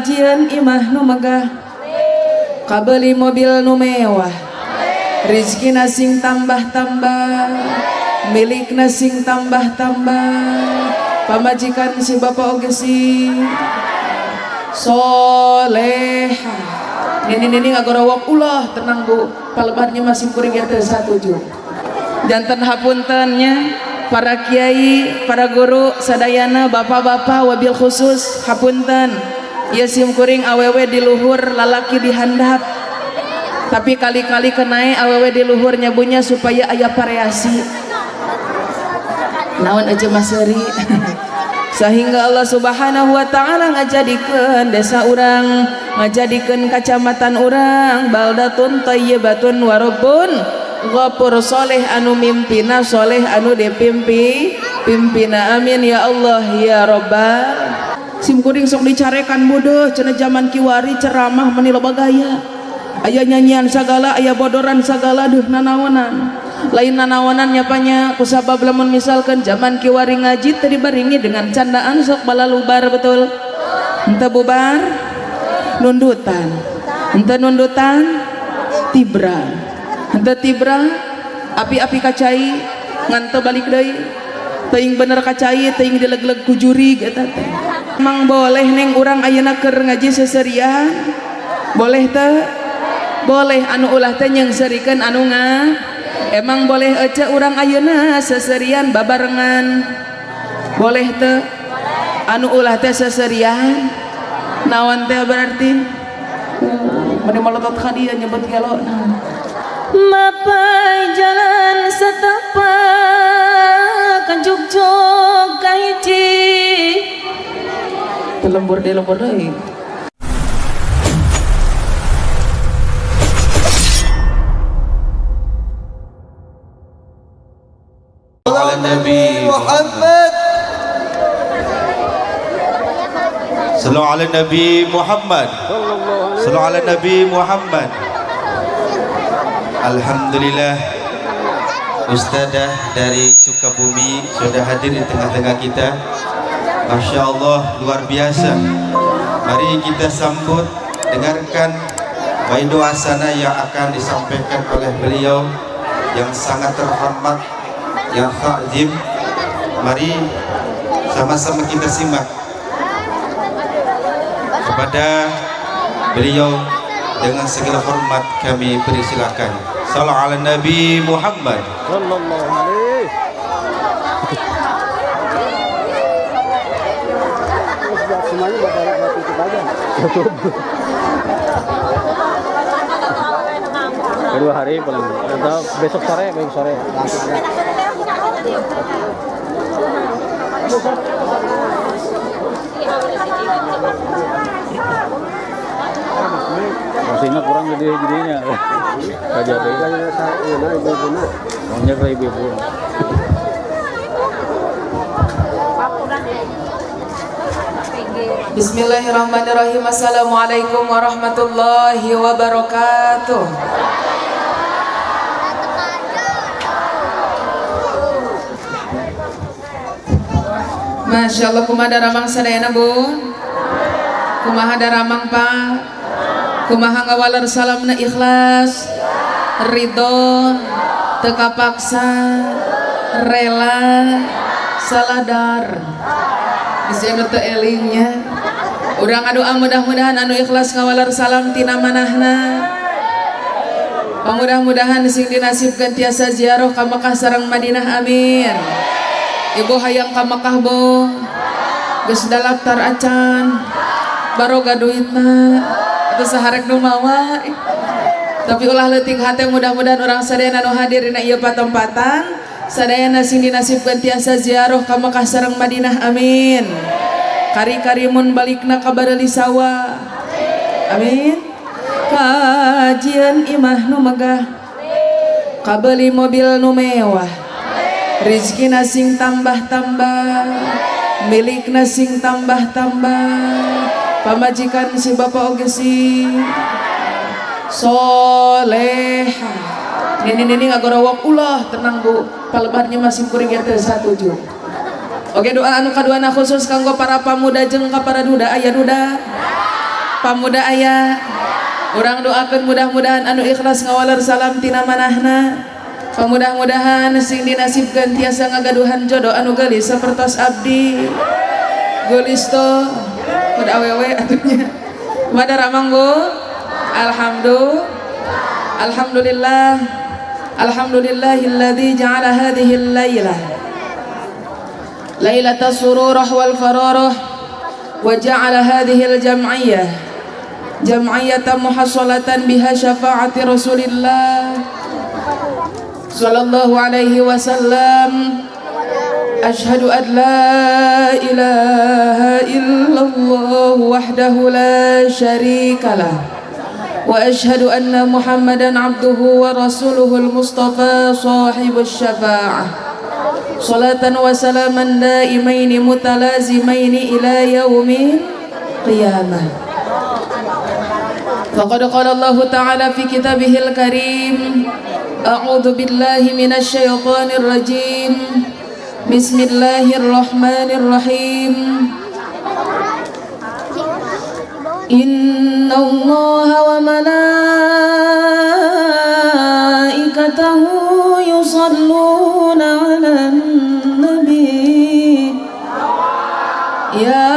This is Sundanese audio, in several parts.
Kajian imah nu megah, kabeli mobil nu mewah, rizkina sing tambah-tambah, milikna sing tambah-tambah, pamajikan si bapak oge sing soleha. Nini-nini ngagorowok ulah tenang bu, palebatnya masih kuring teh satuju. Janten hapuntennya para kiai, para guru sadayana, bapak-bapak wabil khusus hapunten. Ieu sim kuring awewe di luhur, lalaki di handap. Tapi kali-kali kenae awewe di luhur nyabunya supaya aya variasi. Naon aja Mas Seri. Sehingga Allah Subhanahu wa taala ngajadikeun desa urang, ngajadikeun kacamatan urang baldatun thayyibatun warabun ghafur, soleh anu mimpina, soleh anu dipimpi pimpina, amin ya Allah ya robbal. Sim kuring sok dicarekan bodoh cenah zaman kiwari ceramah meni loba gaya, aya nyanyian sagala, aya bodoran sagala, duh nanaonan lain nanaonan nyapanya kusabab lamun misalkan zaman kiwari ngaji teu dibaringi dengan candaan sok balalubar, betul henteu? Bubar nundutan, henteu nundutan tibra, henteu tibra api-api kacai ngan teu balik deui, teuing bener kacai teuing dileg-leg ku jurig eta teh. Emang boleh neng urang ayeuna keur ngaji seserian? Boleh teu? Boleh, anu ulah teh nyeungseurikeun anu nga. Emang boleh ece urang ayeuna seserian babarengan? Boleh teu? Anu ulah teh seserian naon teh berarti? Meni molotot ka dieu nyebut gelo. Mapai jalan setapak jugjug kahiji. Lembur deui, lembur deui. على النبي محمد. صلوا على النبي محمد، صلوا على النبي محمد. Alhamdulillah, Ustazah dari Sukabumi sudah hadir di tengah-tengah kita. Masya Allah, luar biasa. Mari kita sambut, dengarkan mauidhoh hasanah yang akan disampaikan oleh beliau yang sangat terhormat, yang takzim. Mari sama-sama kita simak. Kepada beliau dengan segala hormat kami persilakan. Salam ala Nabi Muhammad. Sallallahu alaihi. Semuanya buat tutup aja. Tutup. 2 hari paling, atau besok sore langsung ada. Kursinya kurang gede jadinya. Kaja deh. Banyak lah ibu-ibu. Bismillahirrahmanirrahim. Assalamualaikum warahmatullahi wabarakatuh. Masya Allah, kumaha daramang sadayana bu? Kumaha daramang pak? Kumaha ngawaler salamna, ikhlas, ridho, teu kapaksa, rela, saladar. Bisa nu teu elingnya. Urang ngadoa mudah-mudahan anu ikhlas ngawaler salam tina manahna. Mudah-mudahan sing dinasibkeun tiasa ziarah ka Mekah sareng Madinah, amin. Ibu hayang ka Mekah bu? Geus daftar acan? Baroga duitna atau saharek nu mawa? Tapi ulah leutik hate, mudah-mudahan urang sadayana anu hadir dina ieu patempatan sadayana sing dinasibkeun tiasa ziarah ka Mekah sareng Madinah, amin. Kari-kari mun balikna ka bareuli sawah, amin. Kajian imah nu megah, kabeli mobil nu mewah, rizkina sing tambah-tambah, milikna sing tambah-tambah, pamajikan si bapak oge sing soleha. Nini-nini ngagorowok ulah tenang bu, palebatnya masih kuring teh satuju. Oke, doa anu kaduana khusus kanggo para pamuda jeung ka para duda. Aya duda? Pamuda aya. Urang doakeun mudah-mudahan anu ikhlas ngawaler salam tina manahna. Mudah-mudahan sing dinasibkeun tiasa ngagaduhan jodoh anu geulis sapertos abdi. Geulis to kudu awewe atunya. Mada ramang Bu? Alhamdulillah. Alhamdulillah. Alhamdulillahilladzi ja'ala hadhihi al-lailah lailatas sururah wal fararah wa ja'ala hadhihi al-jam'iyyah jam'iyyatan muhassalatan biha syafaati Rasulillah sallallahu alaihi wasallam. Ashhadu an la ilaha illallah wahdahu la syarikalah wa ashhadu anna Muhammadan abduhu wa rasuluhul mustafa sahibus syafa'ah. Salatan wa salaman daimaini mutalazimaini ila yaumil qiyamah. Faqad qala Allah ta'ala fi kitabihil karim, a'udzu billahi minasy syaithanir rajim. Bismillahirrahmanirrahim. Innallaha wa malaikatahu yusalluna 'alan nabi. Ya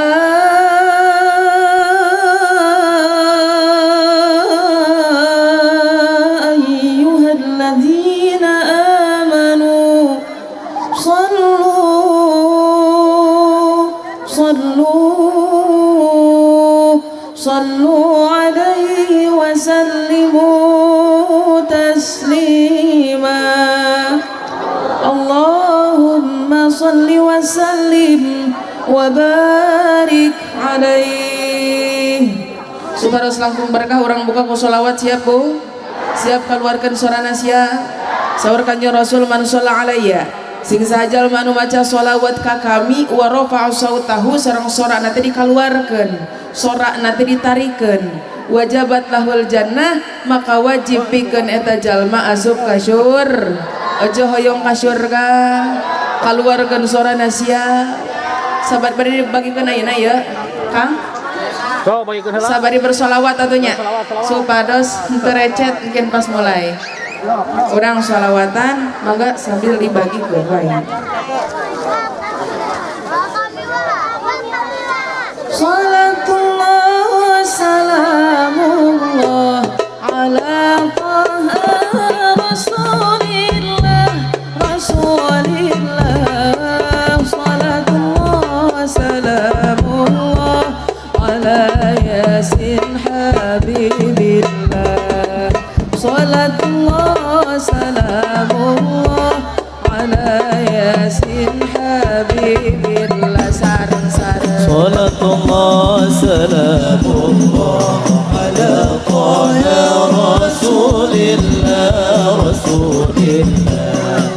ayyuhalladzina amanu sallu sallu sallu alaihi wa sallimu taslima. Allahumma salli wa sallim wa barik alaihi. Supados langkung berkah urang buka ku sholawat. Siap Bu? Siap keluarkan sorana sia. Saur Kanjeng Rasul man sholla alayya, sing sajal manu maca sholawat ka kami, wa rafa'a sautahu, sareng sorakna teh dikaluarkeun, sorakna teh ditarikeun, wajabat lahul jannah, maka wajib pikeun eta jalma asup ka syur. Ojo hoyong ka surga, kaluarkeun sorana sia. Sabar bari dibagikeun ayeuna ya Kang. So, bagikeun heula. Sabari bersolawat atunya supados henteu recet mungkin pas mulai. Urang sholawatan mangga sambil dibagikeun wae. Salatullah wa salamullah ala taha rasulillah rasulillah. Salatullah wa salamullah ala yasin habibillah. Salatullah wa salamullah ala yasin habibillah. Sareng-sareng Salatullah salamullah ala taha rasulillah rasulillah.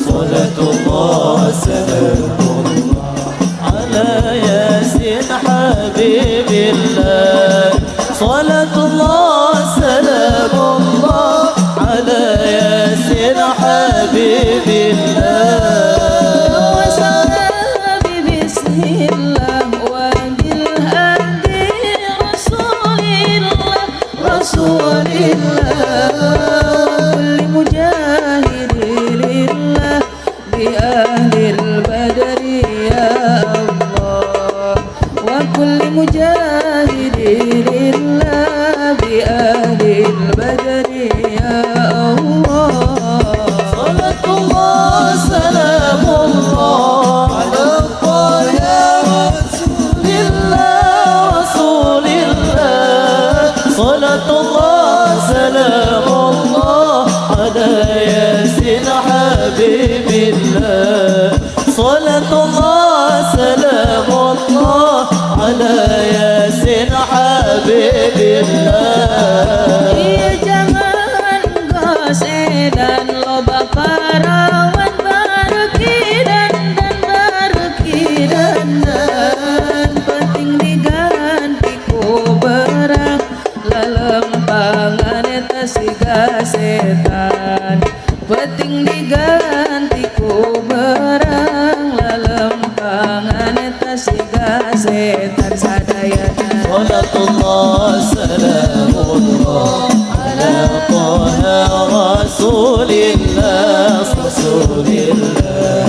Salatullah salamullah ala yasin habibillah. Salatullah salamullah ala yasin habibillah. Bismillah wa bil hadi rasulillah rasulillah. Kulli mujahidi lillah bi ahlil badri ya Allah. Wa kulli mujahidi lillah bi ahlil badri ya Allah. Salatullah salamullah ala rasulillah rasulillah. Salatullah salamullah ala yasin habibillah. Salatullah salamullah ala yasin habibillah. Iya jangan gosedan loba parawan barkidan dan barkidan dan penting diganti ku berang lelempangan eta siga setan. Penting diganti ku berang lelempangan eta siga setan sadayana. صلاة الله سلام الله على طه رسول الله رسول الله.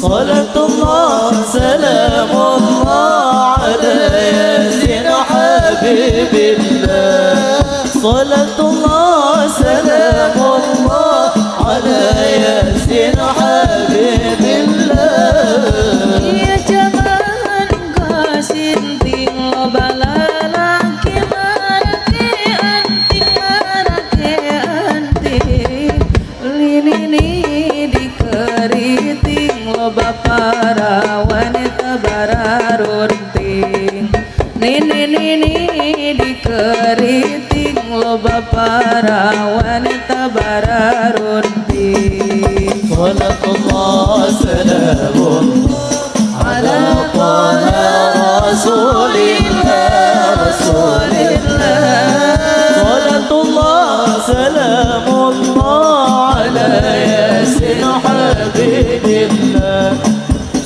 صلاة الله سلام الله على ياسين حبيب الله. صلاة الله سلام الله على ياسين حبيب الله. Ya jangan gasinting loba lalaki marake anting marake anting linini dikeriting loba para wanita bararunting nini nini dikeriting loba para wanita bararunting. Salatullah salamullah ala taha rasulillah rasulillah. Salatullah salamullah ala yasin habibillah.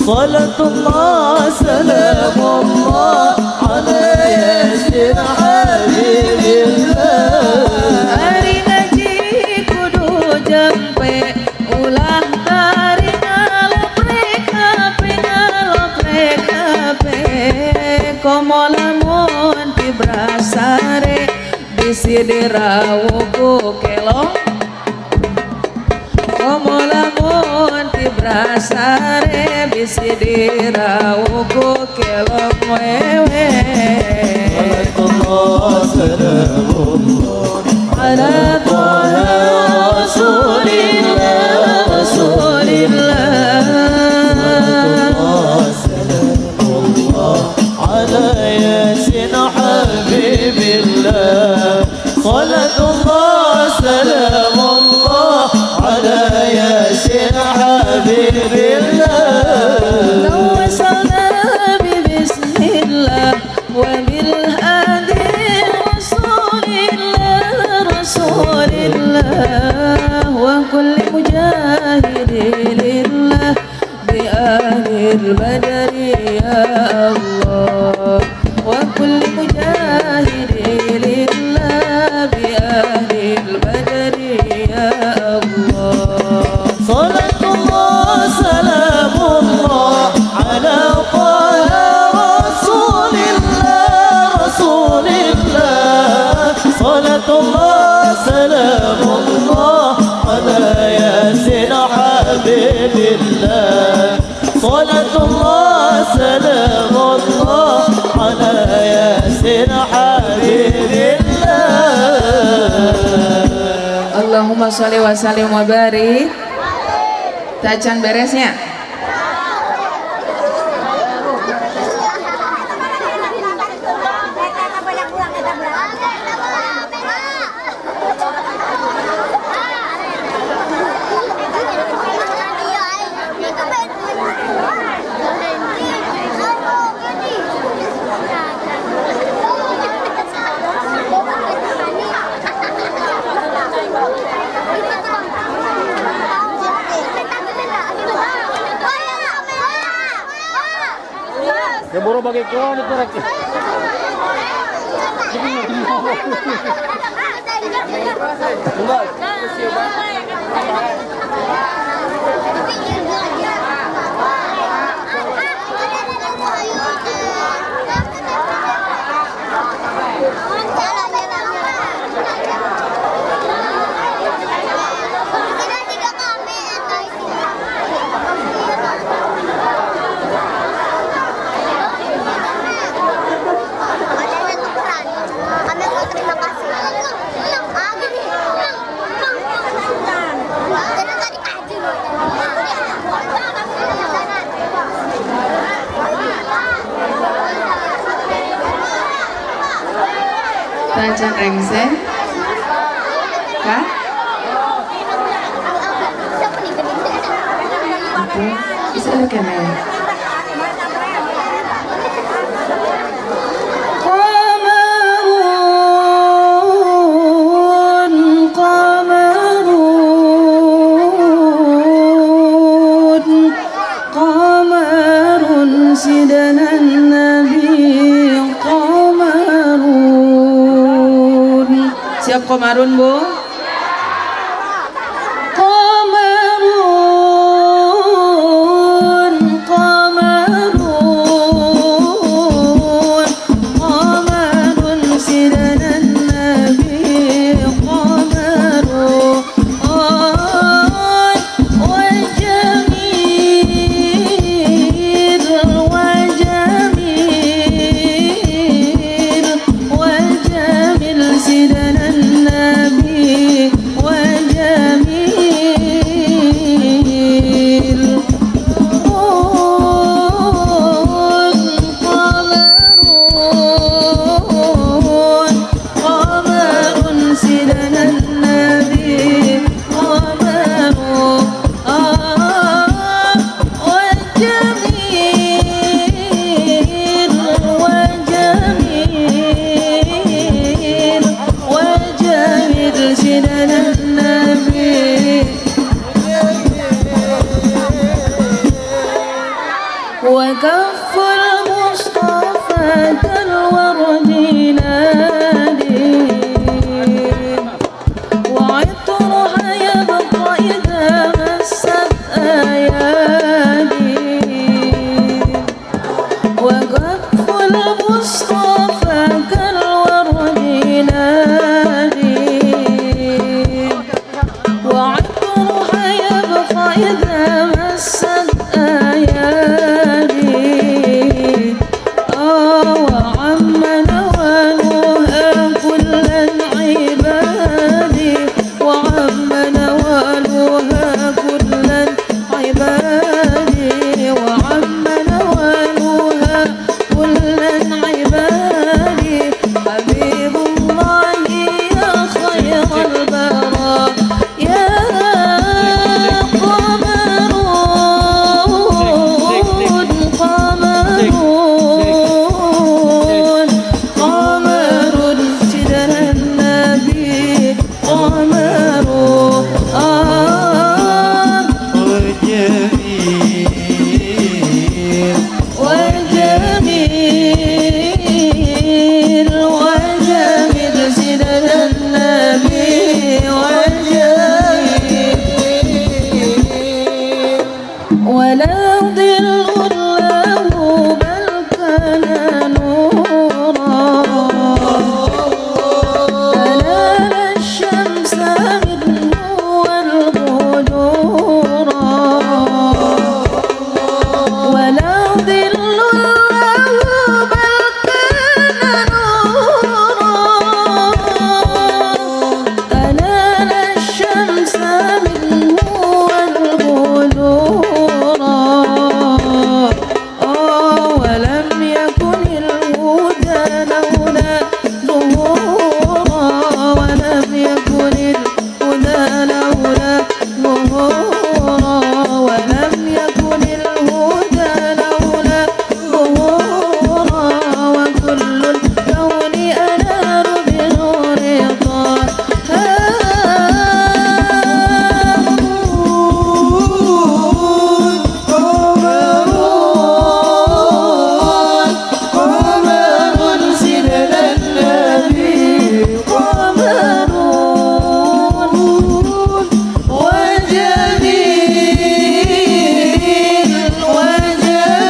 Salatullah salamullah ala yasin habibillah. Ari ngaji kudu jampe ulah tari ngaloprek hape ngaloprek hape komo lamun pibrasare bisi dirawuku kelong komo lamun pibrasare bisi dirawuku kelong wewe. Salatullah salamullah ala taha rasulillah rasulillah. Salatullah salamullah ala yasin habibillah. Salatullah salamullah ala yasin habibillah. Tawassalna bi bismillah wa bil hadi rasulillah rasulillah wa kulli mujahidin lillah bi ahlil badri ya Allah wa kulli mujahidin lillah bi ahlil badri ya Allah. Salatullah salamullah ala taha rasulillah rasulillah. Salatullah salamullah ala yasin habibillah. Salatullah salamullah ala yasin habibillah. Allahumma sholli wa sallim wa barik. Tacan beresnya. Ya boro bagi kau ni terek. Tacan rengse kah? Bisa kene. Qamarun qamarun qamarun sidana nabi qamar. Siap komarun, Bu? Qamarun, qamarun, qamarun sidna nabi qamarun wal jamil wal jamil wal jamil sidna nabi wal jamil قمرون قمر سيدنا النبي قمر والجميل والجميل والجميل سيدنا النبي وكف المصطفى كالورد نادي وعطرها يبقى إذا مست أيادي وكف المصطفى كالورد نادي وعطرها يبقى إذا مست أيادي وعم نوالها كل العباد وعم نوالها كل العباد وعم نوالها كل العباد حبيب الله يا خير البراء يا قمرون قمرون قمر سيدنا النبي قمر والجميل والجميل والجميل سيدنا النبي والجميل ولا ظل له بل كان نورا تنال الشمس منه والبدورا ولا ظل له بل كان نورا تنال الشمس منه والبدورا ولم يكن الهدى لولا ظهورا ولم يكن الهدى لولا ظهورا ولم يكن الهدى لولا ظهورا وكل الكون أنار بنور طه. قمرون قمر سيدنا النبي قمرون وجميل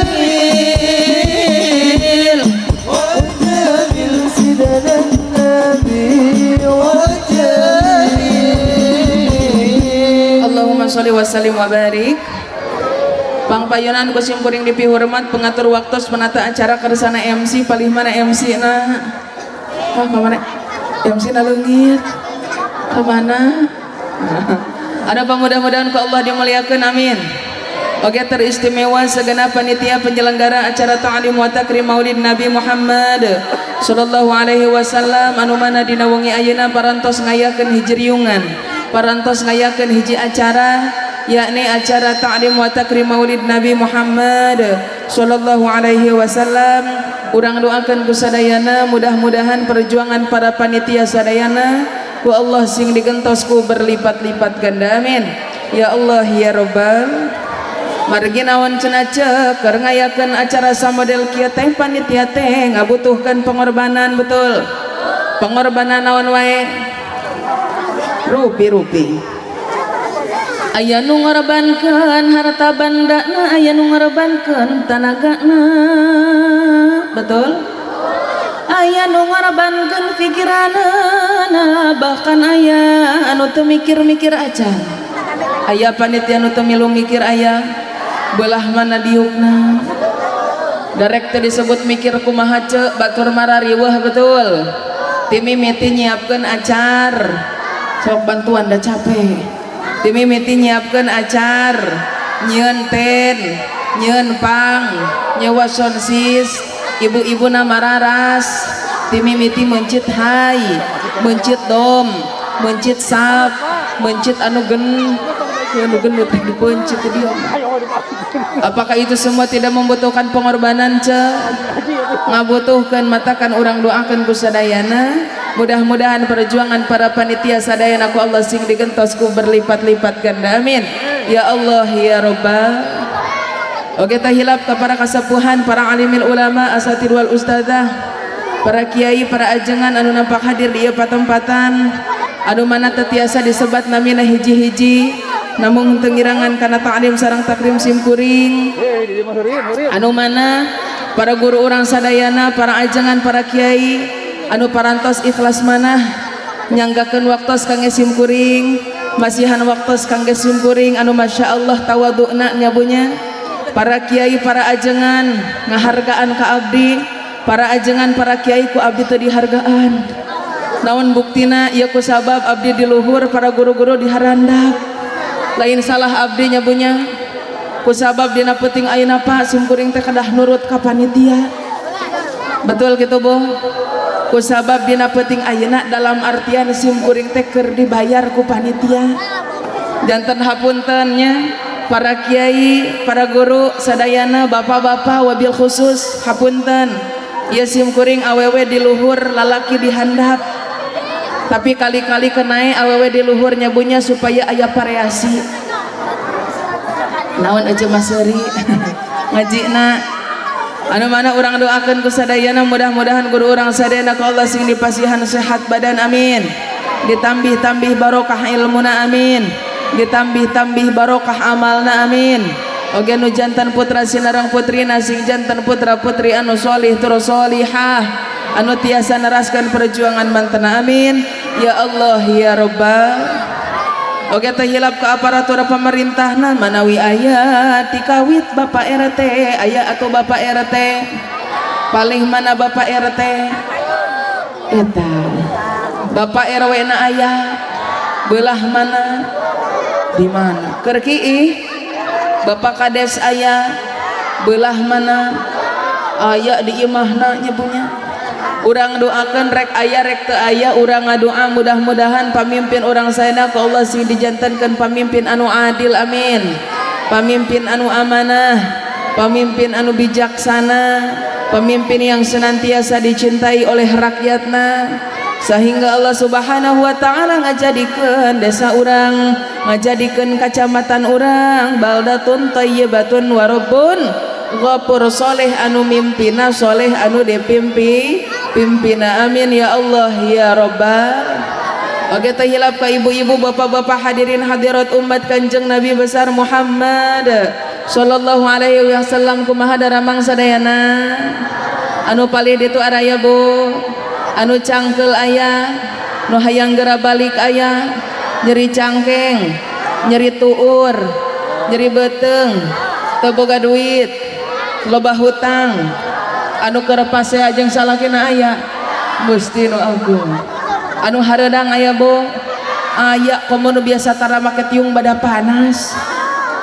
وجميل والجميل سيدنا النبي والجميل. Allahumma sholli wa sallim wa barik. Pangpayunan ku simkuring dipihormat pengatur waktos penata acara kersana MC palih mana MC na, ah kamana MC na leungit kamana. Ada mudah-mudahan ku Allah dimuliakan, amin. Oke, teristimewa segenap panitia penyelenggara acara ta'lim wa takrim Maulid Nabi Muhammad sallallahu alaihi wasallam anu mana dina wengi ayeuna parantos ngayakeun hiji riungan, parantos ngayakeun hiji acara, yakni acara ta'lim wa takrim Maulid Nabi Muhammad sallallahu alaihi wasallam. Urang doakeun ku sadayana mudah-mudahan perjuangan para panitia sadayana ku Allah sing digentos ku berlipat-lipat ganda, amin ya Allah ya Rabbal. Margi naon cenah cek keur ngayakeun acara samodel kieu teh panitia teh ngabutuhkeun pengorbanan, betul? Pengorbanan naon wae? Rupi-rupi aya nu ngorbankeun harta bandana, aya nu ngorbankeun tanagana, betul? Aya nu ngorbankeun pikiranana, bahkan aya anu teu mikir-mikir acan. Aya panitia nu teu milu mikir, aya belah mana diukna. Darek teu disebut mikir kumaha ce, batur marariweuh, betul? Ti mimiti nyiapkeun acar, sok bantuan da capek. Ti mimiti nyiapkeun acar, nyieun ten, nyieun pang, nyewa sound sis, ibu-ibu mararas. Ti mimiti meuncit hai, meuncit dom, meuncit sap, meuncit anu gen anu gendut teh dipeuncit dia. Apakah itu semua tidak membutuhkan pengorbanan ce? Ngabutuhkan. Matakan urang doakan ku sadayana, mudah-mudahan perjuangan para panitia sadayana ku Allah sing digentos ku berlipat-lipat ganda, amin ya Allah ya Rabbal. Oke, tak hilap ke para kasepuhan, para alimil ulama, asatid wal ustadzah, para kiai, para ajengan anu nampak hadir di ieu patempatan, anu mana teu tiasa disebat namina hiji-hiji, namun teu ngirangan kana ta'lim sareng takrim simkuring, anu mana para guru urang sadayana, para ajengan, para kiai anu parantos ikhlas manah nyanggakeun waktos kangge simkuring, masihan waktos kangge simkuring, anu masya Allah tawadukna nyabunya. Para kiai, para ajengan ngahargaan ka abdi. Para ajengan, para kiai ku abdi teu dihargaan. Naon buktina? Ieu ku sabab abdi di luhur, para guru-guru diharandap. Lain salah abdi nyabunya. Ku sabab dina peuting ayeuna, Pak, simkuring teh kedah nurut ka panitia, betul gitu Bu? Ku sabab dina peuting ayeuna, dalam artian simkuring teh keur dibayar ku panitia. Janten hapunten nya, para kiai, para guru sadayana, bapak-bapak wabil khusus, hapunten ya, simkuring awewe di luhur, lalaki di handap, tapi kali-kali kenai awewe di luhur nyabunya, supaya aya variasi. Naon aja Mas Seri ngaji na, anu mana urang doakan ku sadayana, mudah-mudahan guru urang sadayana ku Allah sing dipasihan sehat badan, amin. Ditambih-tambih barokah ilmuna, amin. Ditambih-tambih barokah amalna, amin. Oge nu jantan putra sinareng putrina sing jantan putra putri anu solih terus solihah, anu tiasa neraskan perjuangan mantena, amin ya Allah ya Rabbal. Oke, teh hilap ke aparatur pemerintahna, manawi aya tikawit Bapak RT aya atau Bapak RT paling mana, Bapak RT eta, Bapak RW na aya belah mana, di mana keur kiih, Bapak Kades aya belah mana, aya di imahna nyebunya. Urang doakan, rek aya rek teu aya, urang ngadoa mudah-mudahan pamimpin urang sadayana ku Allah sing dijantenkeun pamimpin anu adil, amin. Pamimpin anu amanah, pamimpin anu bijaksana, pemimpin yang senantiasa dicintai oleh rakyatna, sehingga Allah Subhanahu wa taala ngajadikeun desa urang, ngajadikeun kacamatan urang baldatun thayyibatun warabbun ghafur, soleh anu mimpina, soleh anu dipimpi pimpina, amin ya Allah ya Rabbal. Oke, teh hilap ka ibu-ibu, bapak-bapak, hadirin hadirat umat Kanjeng Nabi besar Muhammad sallallahu alaihi wasallam, kumaha daramang sadayana? Anu palih ditu araya Bu, anu cangkel aya, nu hayang gera balik aya, nyeri cangkeng, nyeri tuur, nyeri beuteung, teu boga duit, loba hutang, anu keur pasea jeung salakina aya. Gusti nu agung, anu hareudang aya Bu? Aya. Komo nu biasa tara make tiung bada panas.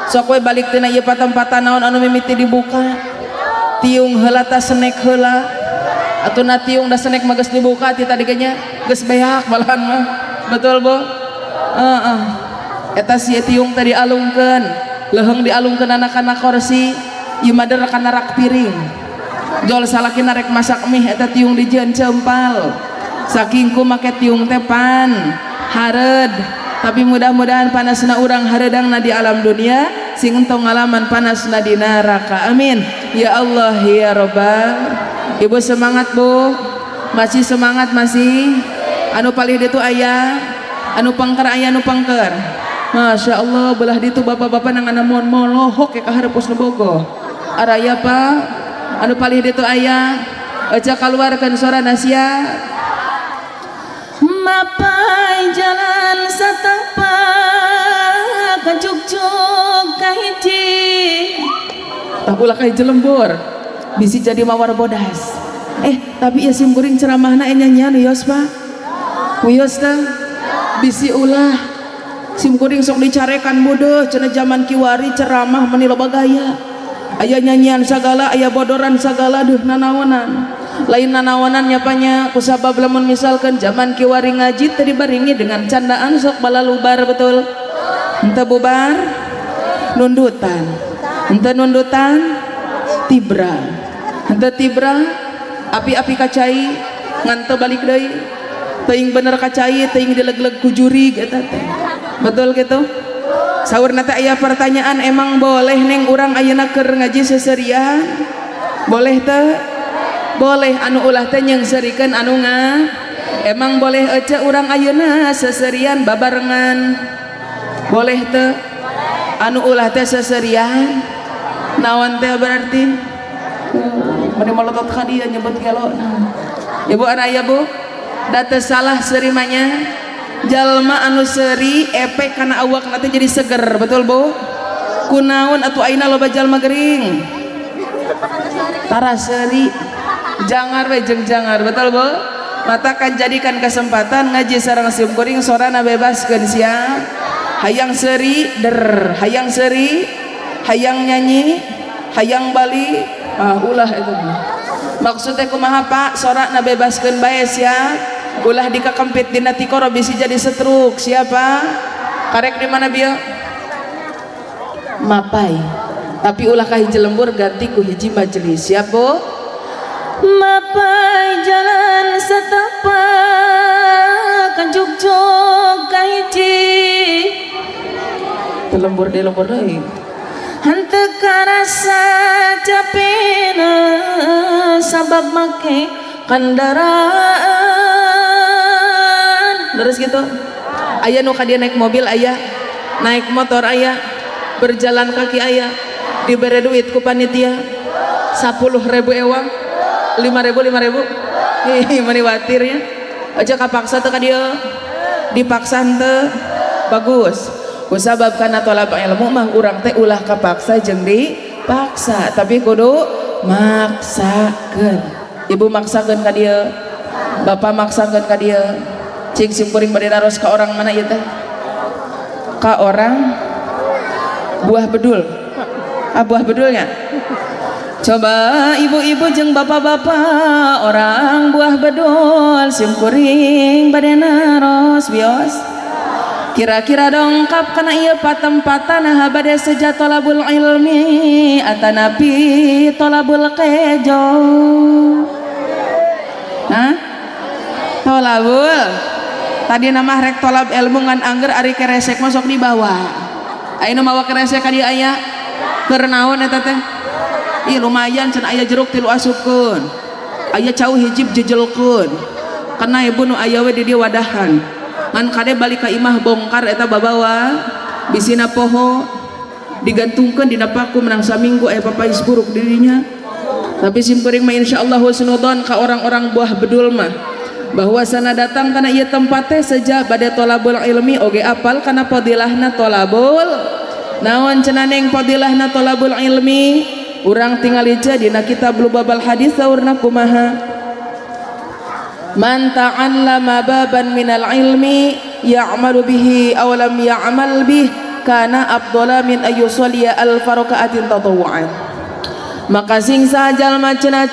Sok we balik tina ieu patempatan, naon anu mimiti dibuka? Tiung heula ta snack heula? Atuh na tiung da snack mah geus dibuka ti tadi nya, geus beak malahan mah, betul Bu? Heeh, eta si tiung tadi alungkeun, leuheung dialungkeun kana kursi ieu mah, kana rak piring. Jol salakina rek masak mie, eta tiung dijieun cempal, saking ku make tiung teh pan hareud. Tapi mudah-mudahan panasna urang, hareudangna di alam dunia, sing entong ngalaman panasna di neraka, amin ya Allah ya Robbal. Ibu semangat Bu, masih semangat masih? Anu palih ditu aya, Anu pangker aya anu pangker. Masya Allah, belah ditu bapak-bapak nang mon molohok ya ka hareup bogo. Araya Pak, anu palih ditu aya. Aja keluarkan suara nasia. Mapai jalan satapak kajuk-juk kahiji. Tah ulah ka jelembur. Bisi jadi mawar bodas. Tapi ya sim kuring ceramahna nyanyian wios Pak. Wios teh bisi ulah sim kuring sok dicarekan bodoh cenah zaman kiwari ceramah meni loba gaya. Aya nyanyian sagala, aya bodoran sagala, duh nanaonan. Lain nanaonan nyapanya kusabab lamun misalkan zaman kiwari ngaji teu dibaringi dengan candaan sok balalubar betul. Henteu bubar nundutan. Henteu nundutan tibra. Henteu tibra api-api kacai ngan teu balik deui. Teuing bener kacai, teuing dileg-leg ku jurig eta teh. Betul gitu? Saurna teh aya pertanyaan, emang boleh neng urang ayeuna keur ngaji seserian? Boleh teu? Boleh, anu ulah teh nyeungseurikeun anu nga. Emang boleh ece urang ayeuna seserian babarengan? Boleh teu? Anu ulah teh seserian? Naon teh berarti? Meni molotot ka dieu nyebut gelo. Ibu ana aya Bu? Da teu salah seurimanya. Jalma anu seuri efek kana awakna teh jadi seger, betul Bu? Kunaon atuh ayeuna loba jalma gering? Tara seuri. Jangar we jeung jangar, betul Bu? Mata kan jadikan kesempatan ngaji sareng sim kuring sorana bebaskeun sia. Hayang seuri der, hayang seuri, hayang nyanyi, hayang bali, ah ulah itu. Maksudnya kumaha Pak? Sorana bebaskeun bae sia. Ulah dikakempit dina tikoro bisi jadi setruk. Siapa? Karek di mana bieu? Mapai. Tapi ulah ka hiji lembur ganti ku hiji majelis. Siap Bu? Mapai jalan setapak kajuk-juk kahiji. Teu lembur deui lembur deui. Henteu karasa capena sabab make kendaraan. Terus gitu. Aya nu ka dieu naik mobil aya, naik motor aya, berjalan kaki aya, dibere duit ku panitia 10.000 ewang, 5.000 5.000. Ih, meni watir ya. Aja kapaksa teu ka dieu. Dipaksa henteu. Bagus. Kusabab kana tolab ilmu mah urang teh ulah kapaksa jeung dipaksa, tapi kudu maksakeun. Ibu maksakeun ka dieu, bapak maksakeun ka dieu. Cing sim kuring bade naros ka orang mana ieu teh? Ka orang buah bedul. Ah buah bedulnya. Coba ibu-ibu jeung bapak-bapak orang buah bedul sim kuring bade naros bios. Kira-kira dongkap kana ieu patempatan nah bade seja tolabul ilmi atanapi tolabul kejo. Hah? Tolabul. Tadi nama rek tolab ilmu ngan angger ari keresek masuk di bawah. Ayeuna mawa keresek ka dieu aya? Keur naon eta teh? Ih lumayan cenah aya jeruk tilu asupkeun. Aya cau hijib jejelkeun. Kana ibu nu aya we di dieu wadahan. Ngan kade balik ka imah bongkar eta babawa bisina poho digantungkeun dina paku menang saminggu aya papais buruk dirinya. Tapi sim kuring mah insyaallah husnudzon ka orang-orang buah bedul mah bahwa sana datang kana ieu tempat teh seja bade tolabul ilmi oge apal kana fadilahna tolabul. Naon cenah neng fadilahna tolabul ilmi? Urang tingali dina kitab Lubabal Hadis saurna kumaha? Man ta'allama baban minal ilmi ya'malu bihi aw lam ya'mal bih kana afdhala min ayyusalliya alfa raka'atin tatawwu'an. Maka sing saha jalma cenah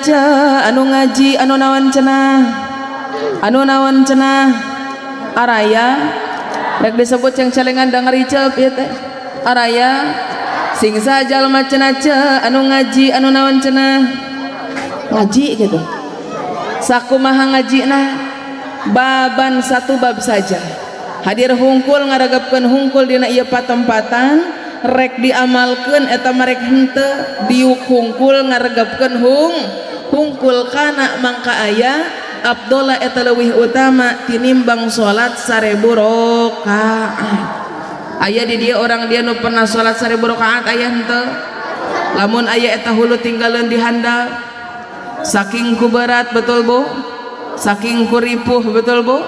anu ngaji anu naon cenah? Anu naon cenah? Araya rek disebut ceng-celengan da ngariceup ieu teh. Araya sing saha jalma cenah anu ngaji anu naon cenah? Ngaji gitu. Sakumaha ngajina? Baban satu bab saja. Hadir hungkul ngaragapkeun hungkul dina ieu patempatan rek diamalkeun eta mah rek henteu diuk hungkul ngaregapkeun hungkul kana mangka aya Abdullah eta leuwih utama tinimbang salat 1000 rakaat. Aya di dia orang dia nu pernah salat 1000 rakaat aya henteu? Lamun aya eta hulu tinggalin di handap. Saking ku berat betul Bu? Saking ku ripuh betul Bu?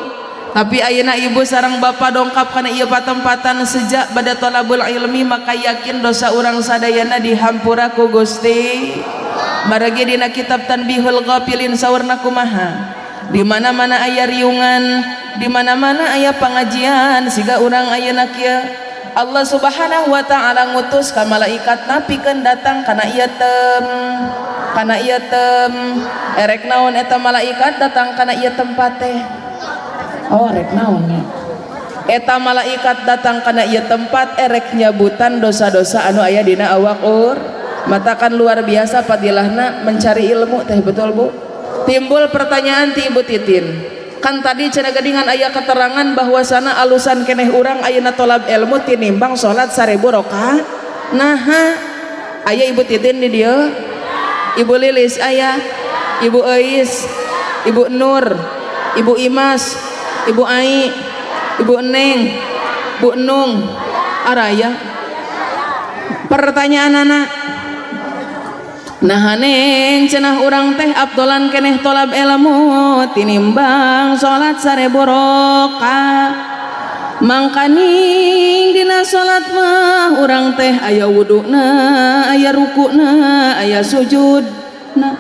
Tapi ayeuna ibu sareng bapak dongkap kana ieu patempatan sejak bada thalabul ilmi maka yakin dosa urang sadayana dihampura ku Gusti. Margi dina kitab Tanbihul Ghafilin saurna kumaha? Di mana-mana aya riungan, di mana-mana aya pengajian siga urang ayeuna kieu. Allah Subhanahu wa taala ngutus ka malaikat napikeun datang kana ieu tem, kana ieu tem. Erek naon eta malaikat datang kana ieu tempat teh? Oh, rek naon nya? Eta malaikat datang kana ieu tempat erek nyabutan dosa-dosa anu aya dina awak ur. Matakan luar biasa fadilahna mencari ilmu teh, betul Bu? Timbul pertanyaan ti Ibu Titin. Kan tadi cenah geuningan aya keterangan bahwasana alusan keneh urang ayeuna tolab ilmu tinimbang salat 1000 rakaat. Naha aya Ibu Titin di dieu? Ibu Lilis aya, Ibu Eis, Ibu Nur, Ibu Imas, Ibu Ai, Ibu Neng, Bu Nung, araya. Pertanyaan anak, nah neng cenah urang teh abdolan keneh tolab ilmu tinimbang salat 1000 rakaat. Mangkaning dina salat mah urang teh aya wuduna, aya rukuna, aya sujudna.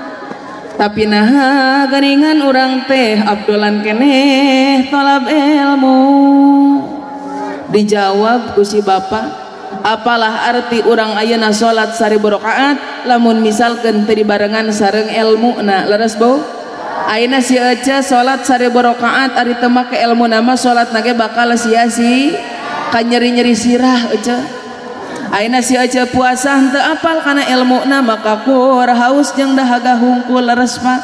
Tapi naha garingan urang teh abdolan keneh tolab ilmu. Dijawab ku si bapak, apalah arti urang ayeuna salat 1000 rakaat lamun misalkeun teu dibarengan sareng ilmuna. Leres Bu? Ayeuna si Ece salat 1000 rakaat ari teu make ilmu nama salat nage bakal sia-sia, kanyeri-nyeri sirah Ece. Ayeuna si Ece puasa henteu apal kana ilmuna maka kur haus jeung dahaga hungkul. Leres Pak?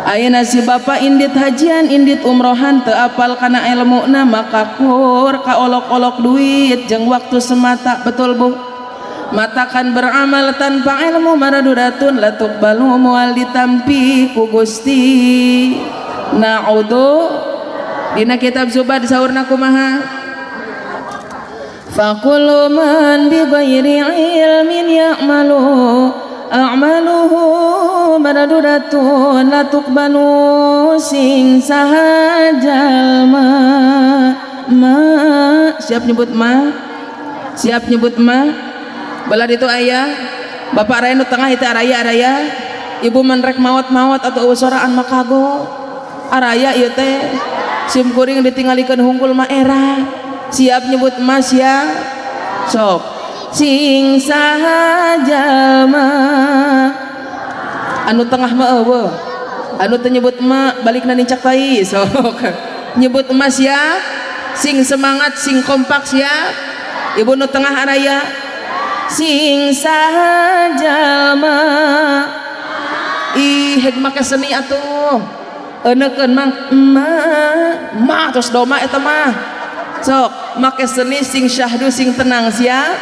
Ayeuna si bapak indit hajian indit umrohan teu apal kana ilmuna maka kur kaolok-olok duit jeung waktu semata, betul Bu? Matakan beramal tanpa ilmu maraduratun la tuqbalu, moal ditampi ku Gusti. Na'udzu. Dina kitab Zubad saurna kumaha? Faqulu man bi ghairi ilmin ya'malu a'maluhu maraduratun la tuqbalu. Sing saha jalma ma, siap nyebut ma, siap nyebut ma. Belah itu ayah bapak raya nu tengah itu araya, araya ibu menrek mawat-mawat atau soraan makago araya ieu teh sim kuring ditinggalikeun hungkul mah era. Siap nyebut ma? Siap. Sok, sing saha jalma anu tengah mah eueuh anu teu nyebut ma balikna nincak tai. Sok nyebut ma, siap, sing semangat, sing kompak. Siap? Ibu nu tengah araya. Sing saha jalma, ih heg make seni atuh, eunekeun mang ma ma terus doma eta mah. Sok make seni sing syahdu sing tenang. Siap?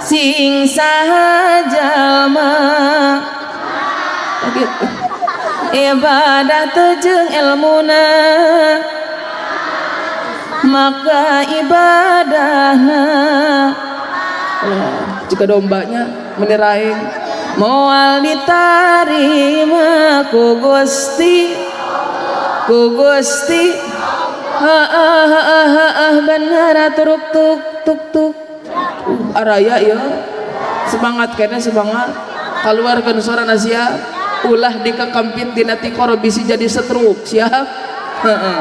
Sing saha jalma gitu ibadah teu jeung ilmuna maka ibadahna jika dombanya meniraing moal ditarima ku Gusti, ku Gusti. Ha ha ha ha, benar turuk tuk tuk tuk. Araya ya semangat kene, semangat keluarkan suara. Siap? Ulah dikekempit dina tikoro bisi jadi setruk. Siap? Heeh.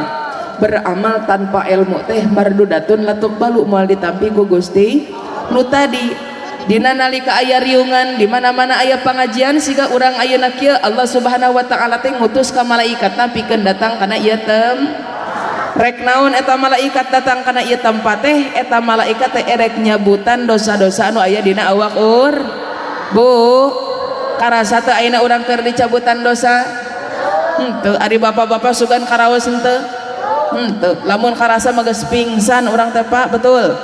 Beramal tanpa ilmu teh mardudatun la tuqbalu, moal ditampi ku Gusti. Nu tadi dina nalika aya riungan di mana-mana aya pengajian siga urang ayeuna kieu, Allah Subhanahu wa taala teh ngutus ka malaikat pikeun datang kana ieu tem. Rek naon eta malaikat datang kana ieu tempat teh? Eta malaikat teh erek nyabutan dosa-dosa anu aya dina awak ur. Bu, karasa teu ayeuna urang keur dicabutan dosa? Henteu. Ari bapak-bapak sugan karaos henteu? Henteu. Lamun karasa mah geus pingsan urang teh, Pak, betul?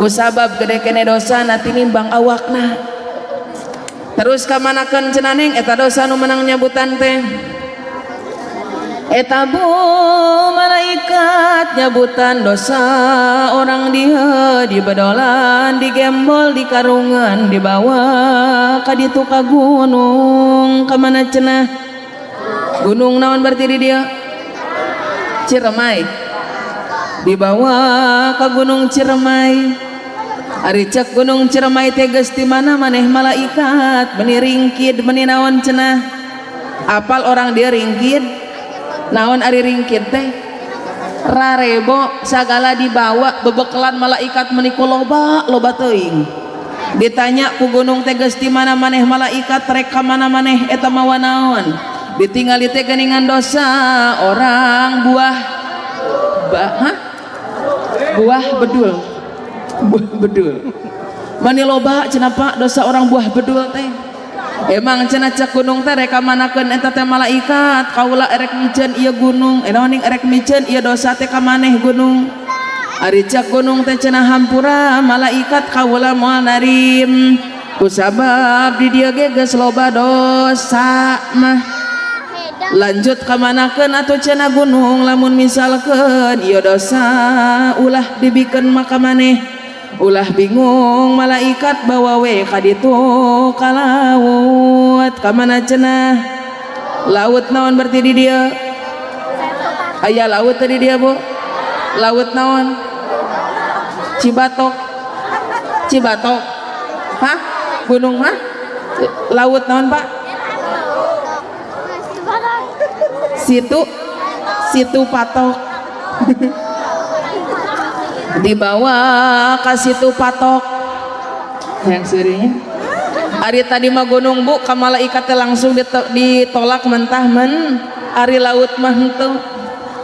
Kusabab gede kene dosa na tinimbang awakna. Terus kamanakeun cenah neng eta dosa nu menang nyabutan teh? Eta bu malaikat nyabutan dosa orang dia di bedolan, digembol, di karungan, dibawa ka ditu ka gunung. Kamana cenah? Gunung naon berarti di dia? Ciremai. Dibawa ke Gunung Ciremai. Ari cek Gunung Ciremai teh, geus di mana maneh malaikat, meni ringkid, meni naon cenah? Apal orang dia ringkid naon? Ari ringkid teh rarebo, sagala dibawa, bebekelan malaikat meni ku loba loba teuing. Ditanya ku gunung teh, geus di mana maneh malaikat, rek ka mana maneh, eta mawa naon? Ditingali teh geuningan dosa orang buah ba, hah? Buah bedul, buah bedul mani loba cenah, Pak, dosa orang buah bedul teh. Emang cenah cek gunung teh, rek kamanakeun eta teh malaikat? Kaula erek miceun ieu gunung, eh naon, erek miceun ieu dosa teh ka maneh gunung. Ari cek gunung teh cenah, hampura malaikat, kaula moal narim kusabab di dieu ge geus loba dosa mah. Lanjut kamanakeun atuh cenah gunung, lamun misalkeun ieu dosa ulah dibikeun maka maneh? Ulah bingung malaikat, bawa we ka ditu ka laut. Ka mana cenah? Laut naon berarti di dieu? Aya laut tadi dia, Bu? Laut naon? Cibatok, Cibatok. Hah? Gunung, hah? Laut naon, Pak? Situ, Situ Patok. Dibawa ke Situ Patok yang surinya. Ari tadi mah gunung, Bu, ka malaikat langsung ditolak mentah men. Ari laut mah henteu.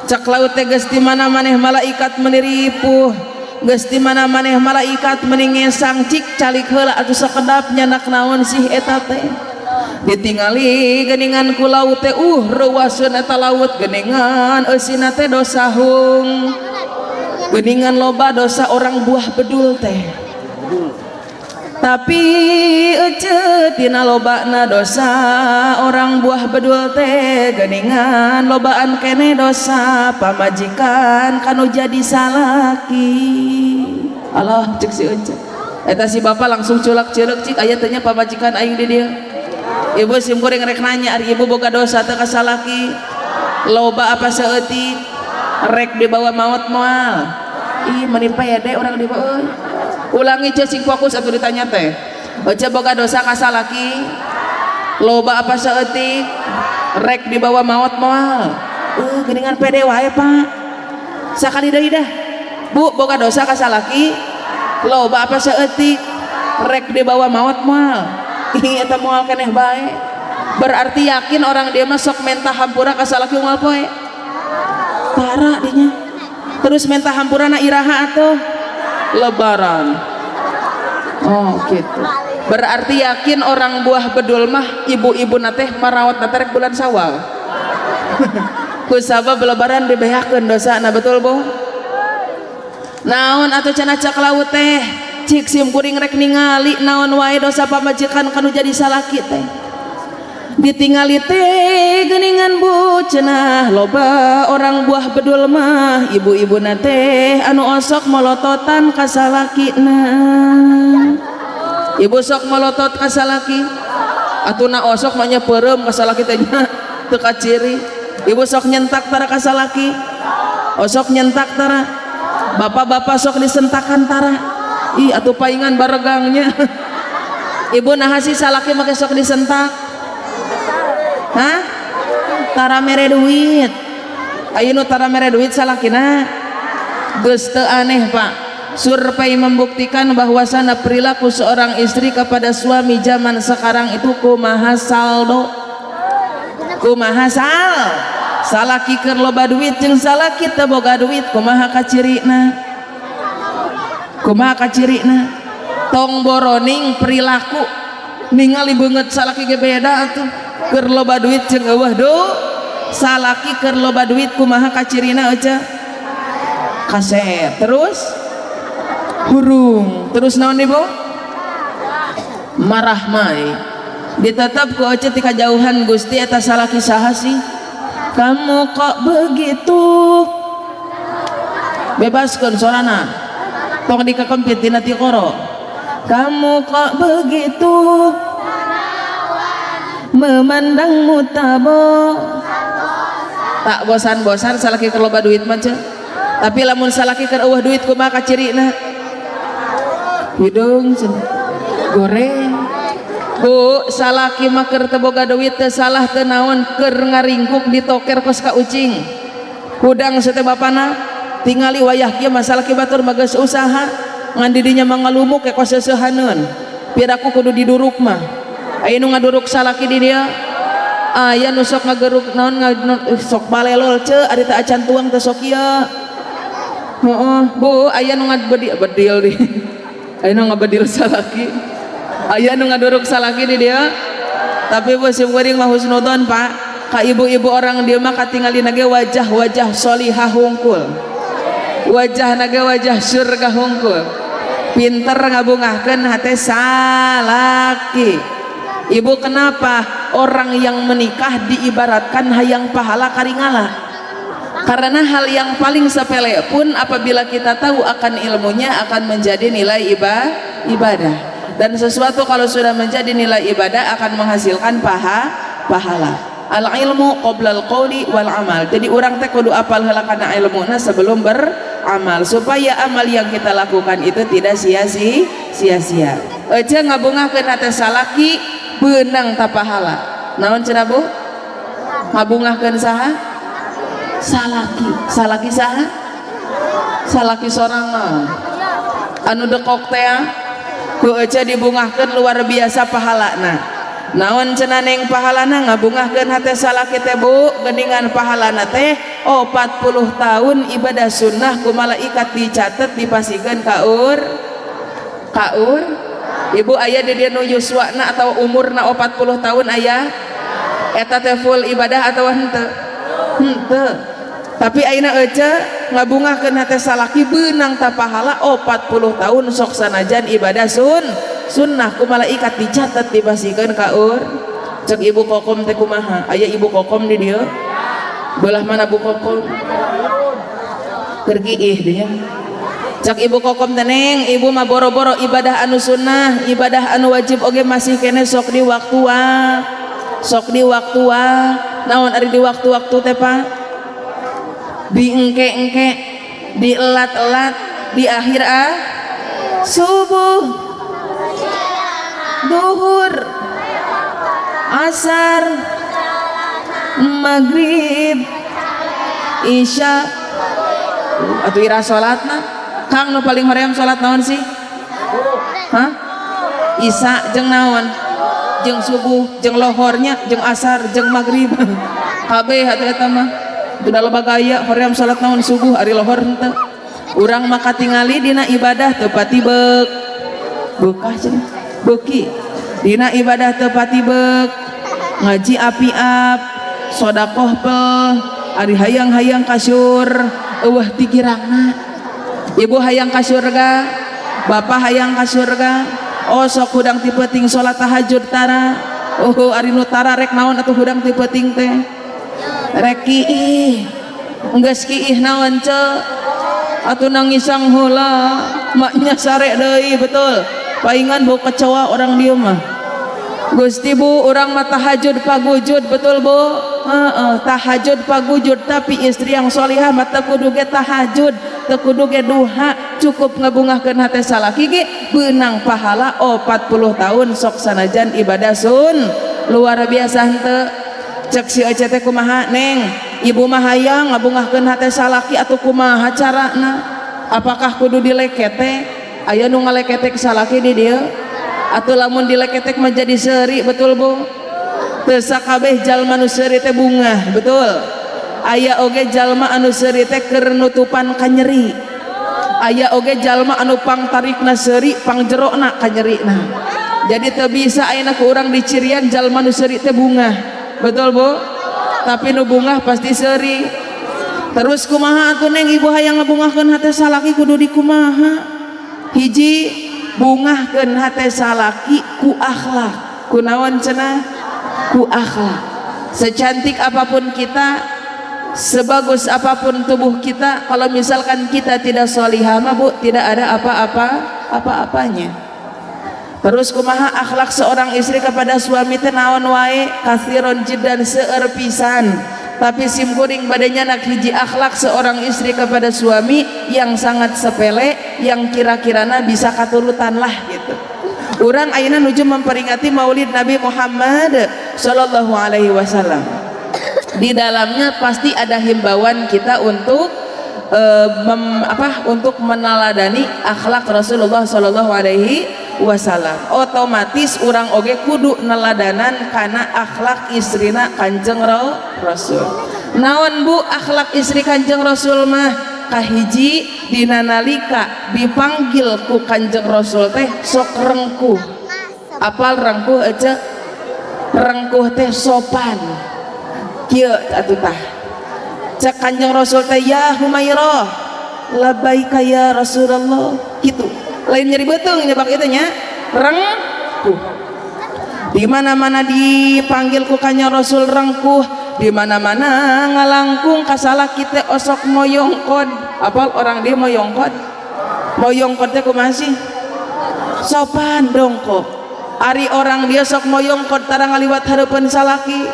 Cak laut teh, geus di mana maneh malaikat, meni ripuh, geus di mana maneh malaikat, meni ngesang. Cik calik heula atuh sakedap, nyanak naon sih eta teh? Ditingali geningan ku laut teh, reuaseun eta laut, geningan eusina teh dosa hung, geningan loba dosa orang buah bedul teh. Tapi ece, tina lobana dosa orang buah bedul teh, geningan lobaan kene dosa pamajikan kanu jadi salaki. Allah, cek si ece eta, si bapak langsung culak culuk. Cik, aya tanya pamajikan aing di dieu. Ibu, sim kuring rek nanya, ari ibu boga dosa teu ka salaki? Loba apa saeutik? Rek dibawa maot moal? Ih, meni pede orang di euy. Ulangi ce, sing fokus atuh ditanya teh. Ece boga dosa ka salaki? Loba apa saeutik? Rek dibawa maot moal? Geuningan pede wae, Pak. Sakali deui dah. Bu, boga dosa ka salaki? Loba apa saeutik? Rek dibawa maot moal? Ih, eta moal keneh bae. Berarti yakin orang dia mah sok menta hampura ka salaki unggal poe? Tara dinya. Terus menta hampura na iraha atuh? Lebaran. Oh, gitu. Berarti yakin orang buah bedul mah ibu-ibu teh marawat teh rek bulan Sawal. Kusabab lebaran dibehakeun dosa na, betul, Bu? Naon atuh cenah cak laut teh? Cik, sim kuring rek ningali naon wae dosa pamajikan kanu jadi salaki teh. Ditingali teh geuningan, Bu, cenah loba orang buah bedul mah ibu-ibu teh anu osok molototan ka salakina. Ibu sok molotot ka salaki? Atuh na osok mah nya peureum ka salaki teh nya, teu kaciri. Ibu sok nyentak tara ka salaki? Osok nyentak tara? Bapak-bapak sok disentakan tara? Ih, atuh paingan baregangnya. Ibu, nah sih salaki make sok disentak? Hah? Tara mere duit. Ayo nu tara mere duit salakina? Geus teu aneh, Pak. Survei membuktikan bahwasana perilaku seorang istri kepada suami zaman sekarang itu kumaha saldo. Kumaha sal? Salaki keur loba duit jeung salaki teu boga duit kumaha kacirina? Kumaha kacirina? Tong boroning perilaku, ningali beungeut salaki ge beda atuh. Keur loba duit jeung eueuh du salaki keur loba duit kumaha kacirina, Ece? Kaset, terus hurung, terus naon ibu? Marah mai. Ditetap ku Ece ti kajauhan, Gusti, eta salaki saha sih? Kamu kok begitu? Bebaskan sorana, tong dikekempit dina tikoro. Kamu kok begitu memandangmu tabo tak bosan-bosan. Salaki keur loba duit mah ceu, tapi lamun salaki keur euweuh duit kumaha kacirina? Hidung cenah goreng. Bu, salaki mah keur teu boga duit teu salah teu naon, keur ngaringkuk di toker kos ka ucing hudang teh bapana. Tingali wayah kieu mah salaki batur mah geus usaha, ngan di dinya mah ngalumuk ke kos seuseuhaneun. Piraku kudu diduruk mah. Aya nu ngaduruk salaki di dieu? Aya nu sok ngageruk naon, sok balelol ce, ari teh acan tuang teh sok ieu. Heeh, Bu, aya nu ngabedil bedil di, aya nu ngabedil salaki, aya nu ngaduruk salaki di dieu? Tapi Bu, sim kuring mah husnudon, Pak, ka ibu-ibu orang dieu mah katingalina ge wajah-wajah solihah hungkul, wajah naga wajah surga hungkul, pinter ngabungahkeun hate salaki. Ibu, kenapa orang yang menikah diibaratkan hayang pahala karingala? Karena hal yang paling sepele pun apabila kita tahu akan ilmunya akan menjadi nilai ibadah, dan sesuatu kalau sudah menjadi nilai ibadah akan menghasilkan pahala. Al ilmu qoblal qawli wal amal. Jadi orang teh kudu apal heula kana ilmuna sebelum beramal, supaya amal yang kita lakukan itu tidak sia-sia. Ece ngabungahkeun hate salaki beunang ta pahala. Naon cenah, Bu? Ngabungahkeun saha? Salaki. Salaki saha? Salaki sorangan anu dekok teh ku ece dibungahkeun luar biasa pahalana. Naon cenah, Neng, pahalana ngabungahkeun hate salaki teh, Bu? Geuningan pahalana teh 40 tahun ibadah sunnah ku malaikat dicatet, dipasihkeun kaur kaur. Ibu, aya di dieu nu yuswana atau umurna 40 tahun? Aya? Eta teh full ibadah atau henteu? Henteu. Tapi ayeuna ece ngabungahkeun hate salaki beunang ta pahala 40 tahun sok sanajan ibadah sunnah ku malaikat dicatat, dipasihkeun kaur. Cek Ibu Kokom teh kumaha? Aya Ibu Kokom di dieu? Belah mana Bu Kokom? Keur ih dia. Cek Ibu Kokom teh, Neng, ibu mah boro-boro ibadah anu sunnah, ibadah anu wajib oge masih kene sok di waktu sok di waktu. Naon ari di waktu-waktu teh, Pak? Di engke-engke, di elat-elat, di akhir ah subuh, duhur, asar, maghrib, isya. Atau ira salatna, Kang, nu paling hoream salat naon sih? Hah? Isya jeung naon? Jeung subuh, jeung lohornya, jeung asar, jeung maghrib, kabeh atuh eta mah. Udah loba gaya hoream salat naon? Subuh, ari lohor henteu. Urang mah katingali dina ibadah teu pati beuk bekah cenah beuki, dina ibadah teu pati beuk, ngaji api-ap, sodakoh pel, ari hayang-hayang kasyur euweuh tikirangna. Ibu hayang ka surga, bapak hayang ka surga. Oh, sok hudang ti peuting salat tahajud tara. Oh, ari nu tara rek naon atuh hudang ti peuting teh? Rek kiih. Geus kiih naon ce? Atuh nangisang heula, maknya sare deui, betul? Paingan bau kecoa orang dieu mah. Gusti, Bu, urang mah tahajud pagujud, betul, Bu? Heeh, tahajud pagujud, tapi istri yang solihah mah teu kudu ge tahajud, teu kudu ge duha, cukup ngabungahkeun hate salaki ge beunang pahala 40 tahun sok sanajan ibadah sun. Luar biasa henteu? Cek si Ece teh kumaha, Neng? Ibu mah hayang ngabungahkeun hate salaki, atuh kumaha carana? Apakah kudu dileketek? Aya nu ngaleketek salaki di dieu? Atau lamun dileketek menjadi seuri, betul, Bu? Teu sakabeh jalma nu seuri teh bungah, betul? Aya oge jalma anu seuri teh keur nutupan kanyeri. Aya oge jalma anu pangtarikna seuri, pangjerokna kanyerina. Jadi teu bisa ayeuna ku urang dicirian jalma nu seuri teh bungah, betul, Bu? Tapi nu bungah pasti seuri. Terus kumaha atuh, Neng? Ibu hayang ngabungahkeun hate salaki kudu dikumaha? Hiji, bungahkeun hate salaki ku akhlak. Ku naon cenah? Ku akhlak. Secantik apapun kita, Sebagus apapun tubuh kita, kalau misalkan kita tidak solihah mah, Bu, tidak ada apa-apa apa-apanya. Terus kumaha akhlak seorang istri kepada suami teh? Naon wae, katsiron jiddan, seueur pisan. Tapi sim kuring bade nyandak hiji akhlak seorang istri kepada suami yang sangat sepele, yang kira-kirana bisa katurutan lah gitu. Urang ayeuna nuju memperingati Maulid Nabi Muhammad Shallallahu Alaihi Wasallam. Di dalamnya pasti ada himbauan kita untuk apa, untuk meneladani akhlak Rasulullah Shallallahu Alaihi Wasallam. Otomatis urang oge kudu neladanan karena akhlak istrina Kanjeng Rasul. Naon, Bu, akhlak istri Kanjeng Rasul mah? Kahiji, dina nalika dipanggil ku Kanjeng Rasul teh sok rengkuh. Apal rengkuh aja? Rengkuh teh sopan kieu atuh. Tah, cek Kanjeng Rasul teh, "Ya Humairah." "Labbaika ya Rasulullah." Gitu, lain nyeri beuteung nyebak itu nya. Rengkuh di mana-mana dipanggil ku Kanjeng Rasul rengkuh, di mana-mana ngalangkung ka salaki teh osok moyongkod. Apal orang dia moyongkod? Moyongkod teh kumaha sih? Sopan dong kok. Ari orang dia sok moyongkod, tara ngaliwat hareupeun salaki.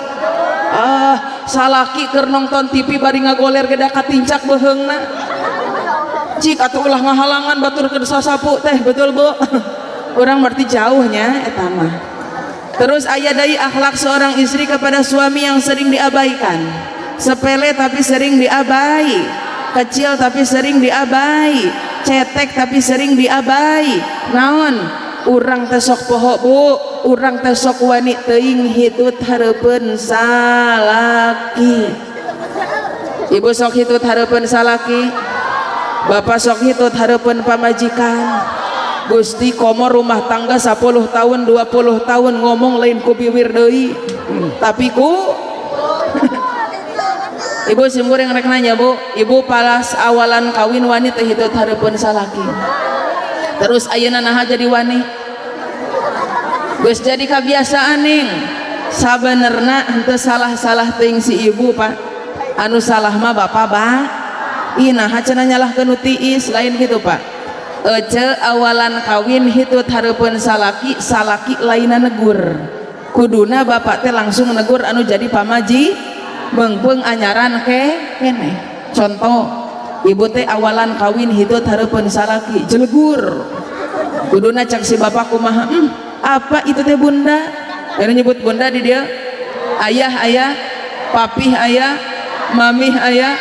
Ah, salaki keur nonton TV bari ngagoler ge katincak beuheungna. Cik atuh, ulah ngahalangan batur keur sasapu teh. Betul, Bu? Urang berarti jauhnya eta mah. Terus aya deui akhlak seorang istri kepada suami yang sering diabaikan. Sepele tapi sering diabai, kecil tapi sering diabai, cetek tapi sering diabai. Naon? Urang teh sok poho, Bu. Urang teh sok wani teuing hitut hareupeun salaki. Ibu sok hitut hareupeun salaki, bapak sok hitut hareupeun pamajikan. Gusti, komo rumah tangga 10 tahun, 20 tahun, ngomong lain ku biwir deui tapi ku. Ibu, sim kuring rek nanya, Bu. Ibu palas awalan kawin wani teh hitut hareupeun salaki? Terus ayeuna naha jadi wani? Geus jadi kebiasaan ning. Sabenerna henteu salah-salah teuing si ibu, Pak. Anu salah mah bapak ba. Ih, naha cenah nyalahkeun nu tiis? Lain gitu, Pak. Ece awalan kawin hitut hareupeun salaki, salaki lainna negur. Kuduna bapak teh langsung negur anu jadi pamaji, meungpeung anyaran ke keneh. Contoh, ibu teh awalan kawin hitut hareupeun salaki, jelegur. Kuduna cak si bapak kumaha? Apa itu teh, Bunda?" Ini nyebut bunda di dia. Ayah, ayah, papih ayah, mamih ayah.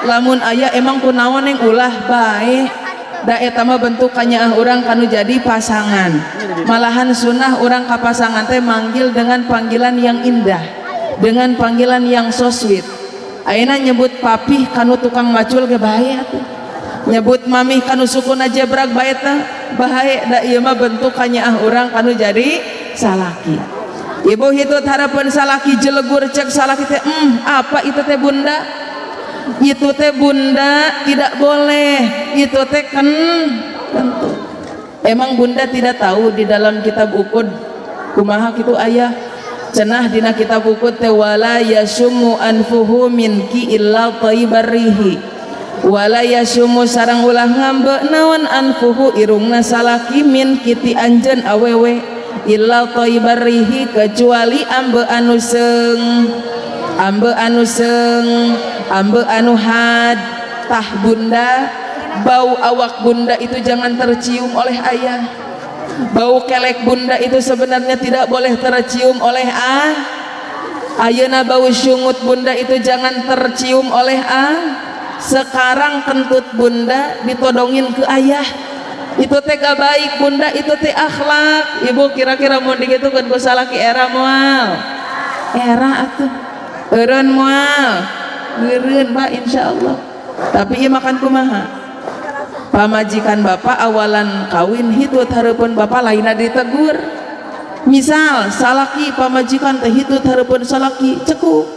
Lamun ayah emang kunaon yang ulah bae. Da eta mah bentukannya urang kanu jadi pasangan. Malahan sunnah urang ka pasangan teh manggil dengan panggilan yang indah, dengan panggilan yang so sweet. Ayeuna nyebut papih kanu tukang macul ge bae atuh. Nyebut mamih kanu sukuna jebrag bae teh bae. Da ieu mah bentukannya urang kanu jadi salaki. Ibu hitut hareupeun salaki jelegur, cek salaki teh, apa itu teh, Bunda? Itu teh, Bunda, tidak boleh. Itu teh kan kentut. Emang Bunda tidak tahu di dalam kitab uqud kumaha kitu ayah? Cenah dina kitab uqud teh, wala yasummu anfuhu minki illa thayyibar rihi, wala yasummu sareng ulah ngambe naon anfuhu irungna salaki minki ti anjeun awewe illa thayyibar rihi kecuali ambe anu seung, ambe anu seung, ambe anu had. Tah, Bunda, bau awak Bunda itu jangan tercium oleh ayah. Bau kelek Bunda itu sebenarnya tidak boleh tercium oleh ah. Ayeuna bau sungut Bunda itu jangan tercium oleh ah. Sekarang kentut Bunda ditodongin ke ayah, itu teh gak baik, Bunda. Itu teh akhlak. Ibu kira-kira mau digitukeun ku salaki, era moal? Era atuh. Eureun moal? Eureun, Pak, insyaallah. Tapi ieu makan kumaha? Pamajikan bapak awalan kawin hitut hareupeun bapak, lainna ditegur. Misal salaki, pamajikan teh hitut hareupeun salaki, cekuk.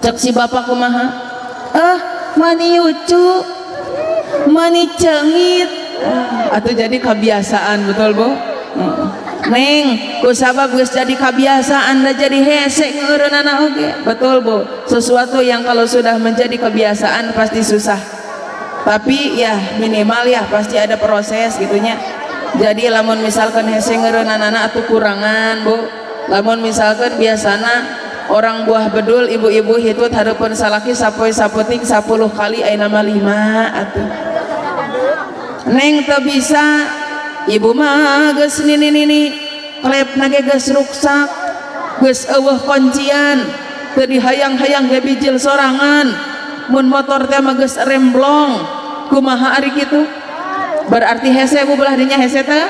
Cek si bapak kumaha? "Ah, mani lucu, mani cengit." Ah, atau jadi kebiasaan, betul, Bu? Neng, ku sabab geus jadi kebiasaan da jadi hese ngeureunana oge. Betul, Bu. Sesuatu yang kalau sudah menjadi kebiasaan pasti susah. Tapi ya minimal ya pasti ada proses gitunya. Jadi lamun misalkan hese ngeureunanana atuh kurangan, Bu. Lamun misalkan biasana orang Buah Bedul ibu-ibu hitut hareupeun salaki sapoe sapeuting 10 kali, ayeuna mah 5 atuh. Neng, teu bisa, ibu mah geus nini-nini, klepna ge geus ruksak, geus eueuh kuncian, teu dihayang-hayang ge bijil sorangan, mun motor teh mah geus remblong. Kumaha ari kitu? Berarti hese, Bu, belah dinya hese teh?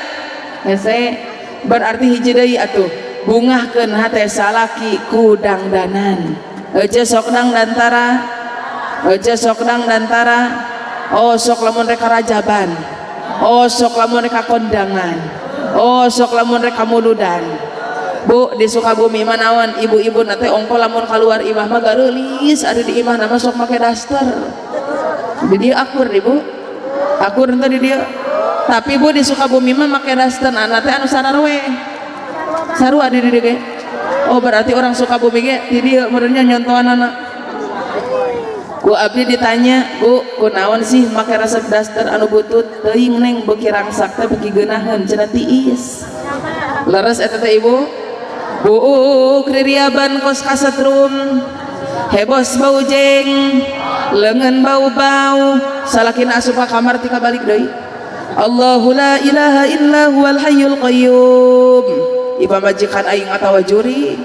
Hese. Berarti hiji deui atuh, bungahkeun hate salaki ku dangdanan. Ece sok dangdan tara? Ece sok dangdan tara? Oh, sok lamun rek rajaban. Oh, sok lamun rek kondangan. Oh, sok lamun rek muludan. Bu, di Sukabumi mah naon, ibu-ibu nate ongko lamun keluar imah mah gareulis, ada di imah nama sok make daster. Di dia akur, Ibu? Akur ente di dia? Tapi, Bu, di Sukabumi mah make daster anak teh anu sararwe. Sarua di dieu ge. Oh, berarti orang Sukabumi ge di dieu meureunnya nyontohan anak. Ku abdi ditanya, "Bu, kunaon sih make resep daster anu butut?" "Teuing, Neng, beuki rangsak teh beuki geunaheun cenah, tiis." Leres eta teh, Ibu? Buuk ririaban kos kasetrum, hebos bau jeng, leungeun bau-bau, salakina asup ka kamar tika balik deui. Allahu la ilaha illa huwal hayyul qayyum. Ieu pamajikan aing atawa juri.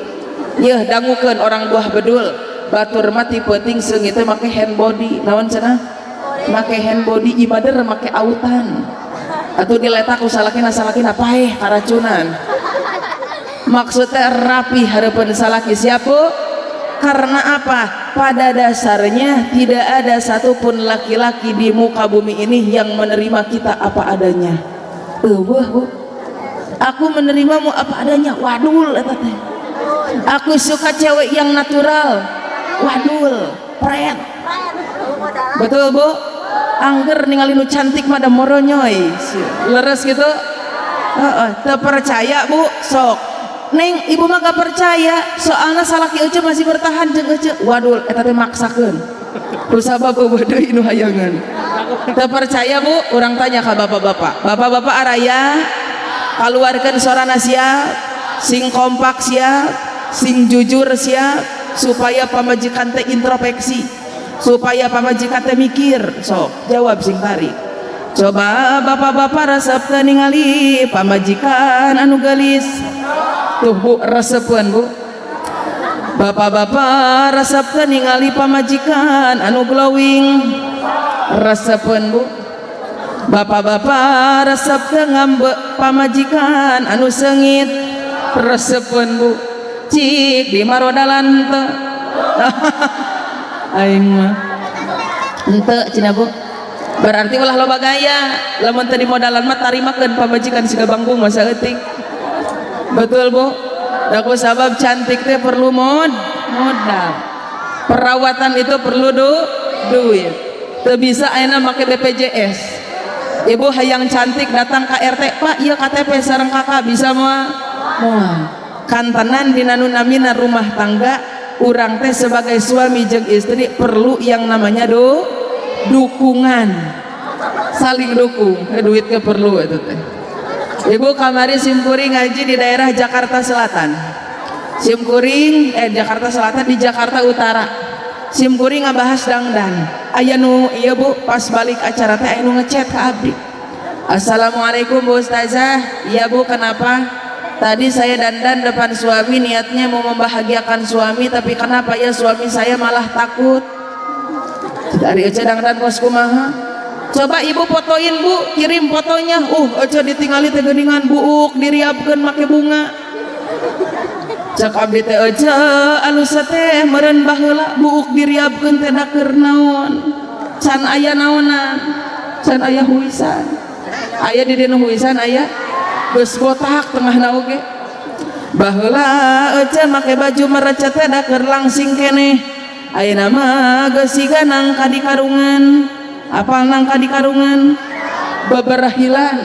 Yeuh, dangukeun orang Buah Bedul, batur mati peuting seungit teh make hand body. Naon cenah? Make hand body, ibader make autan. Atuh diletak ku salakina, salakina paeh karacunan. Maksudnya rapi hareupeun salaki siapa? Karena apa? Pada dasarnya tidak ada satupun laki-laki di muka bumi ini yang menerima kita apa adanya. Euweuh, Bu. Aku menerimamu apa adanya. Wadul eta teh. Aku suka cewek yang natural. Wadul, pret. Betul, Bu? Angger ningali nu cantik mah da moronyoy. Leres gitu? Heeh, teu percaya, Bu? Sok. Neng, ibu mah gak percaya, soalnya salaki ece masih bertahan jeung ece. Wadul, eta teh maksakeun. Ku sabab euweuh deui nu hayangan. Teu percaya, Bu? Urang tanya ka bapak-bapak. Bapak-bapak araya, kaluarkeun sorana siap, sing kompak siap, sing jujur siap, supaya pamajikan teh introspeksi, supaya pamajikan teh mikir. Sok, jawab sing tarik. Coba bapak-bapak resep teu ningali pamajikan anu geulis? Tuh, Bu, resepeun, Bu. Bapak-bapak resep teu ningali pamajikan anu glowing? Resepeun, Bu. Bapak-bapak resep teu ngambek pamajikan anu seungit? Resepeun, Bu. Cik di marodalan teu? Aing mah henteu cenah, Bu. Berarti ulah loba gaya, lamun teu dimodalan mah tarimakeun pamajikan siga bangkung masa eutik. Betul, Bu? Da ku sabab cantik teh perlu modal. Perawatan itu perlu duit. Teu bisa ayeuna make BPJS. Ibu hayang cantik datang ke RT, "Pak, iya KTP sareng KK bisa moal?" Moal. Kantenan dina nu namina rumah tangga, urang teh sebagai suami jeung istri perlu yang namanya dukungan. Saling dukung, duit ke perlu itu teh. Ibu, kamari simkuring ngaji di daerah Jakarta Selatan. Simkuring Jakarta Selatan, di Jakarta Utara. Simkuring ngabahas dangdan. Aya nu ieu, Bu, pas balik acara teh aya nu ngechat ka abdi. "Assalamualaikum, Bu Ustazah." "Iya, Bu, kenapa?" "Tadi saya dandan depan suami, niatnya mau membahagiakan suami, tapi kenapa ya suami saya malah takut?" Dari ece dangdan kos kumaha? "Coba ibu fotoin, Bu, kirim fotonya." Ece ditingali teh geuningan buuk diriapkeun make bunga. Cek abdi teh, ece alus teh meureun baheula buuk diriapkeun teh da keur naon? Can aya naonan, can aya huisan. Aya di dina huisan aya? Geus botak tengahna oge. Baheula ece make baju merecet teh da keur langsing keneh. Ayeuna mah geus siga nangka di karungan. Apal nangka di karungan? Babarahilan.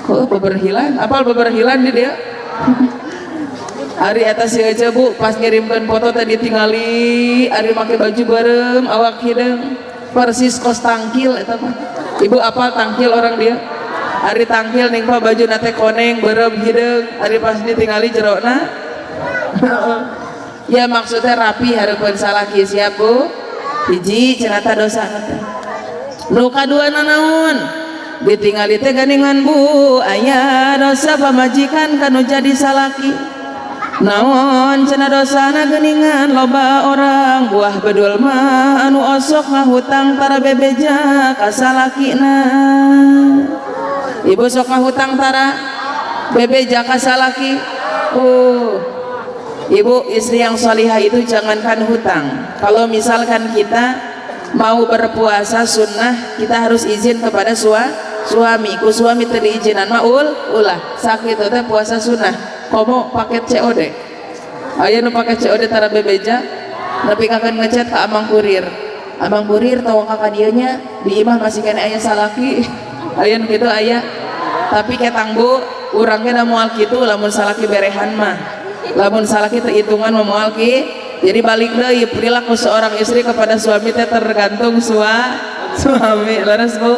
Kok Beberhilan, apal beberhilan di dia. Ari eta si aja bu, pas ngirimkeun foto tadi tingali, ari make baju bareng, awak hideung, persis kos tangkil eta mah. Ibu apal tangkil orang dia? Ari tangkil ning pa baju nate koneng berem hideung, ari pas ditingali jerona. Ya maksudnya rapi hareupeun salaki siap bu? Hiji cenah ta dosa teh. Nu kaduana naon? Ditingali teh ganingan bu, aya dosa pamajikan kanu jadi salaki. Naon cenah dosana geuningan loba orang buah bedul mah anu osok ngahutang tara bebeja ka salakina. Ibu sok ngahutang tara bebeja ka salaki. Ibu istri yang solihah itu jangankan hutang. Kalau misalkan kita mau berpuasa sunnah, kita harus izin kepada suami. Ku suami teu diizinan mah ulah. Sakitu teh puasa sunnah. Komo paket COD. Aya nu paket COD tara bebeja, nepi ka ngechat ka amang kurir. Amang kurir tong ka dieu nya, di imah masih keneh aya salaki. Aya nu kitu aya. Tapi ketang bu, urang ge da moal kitu lamun salaki berehan mah. Lamun salaki teu hitungan mah moal ki. Jadi balik deui perilaku seorang istri kepada suami teh tergantung suami. Leres bu?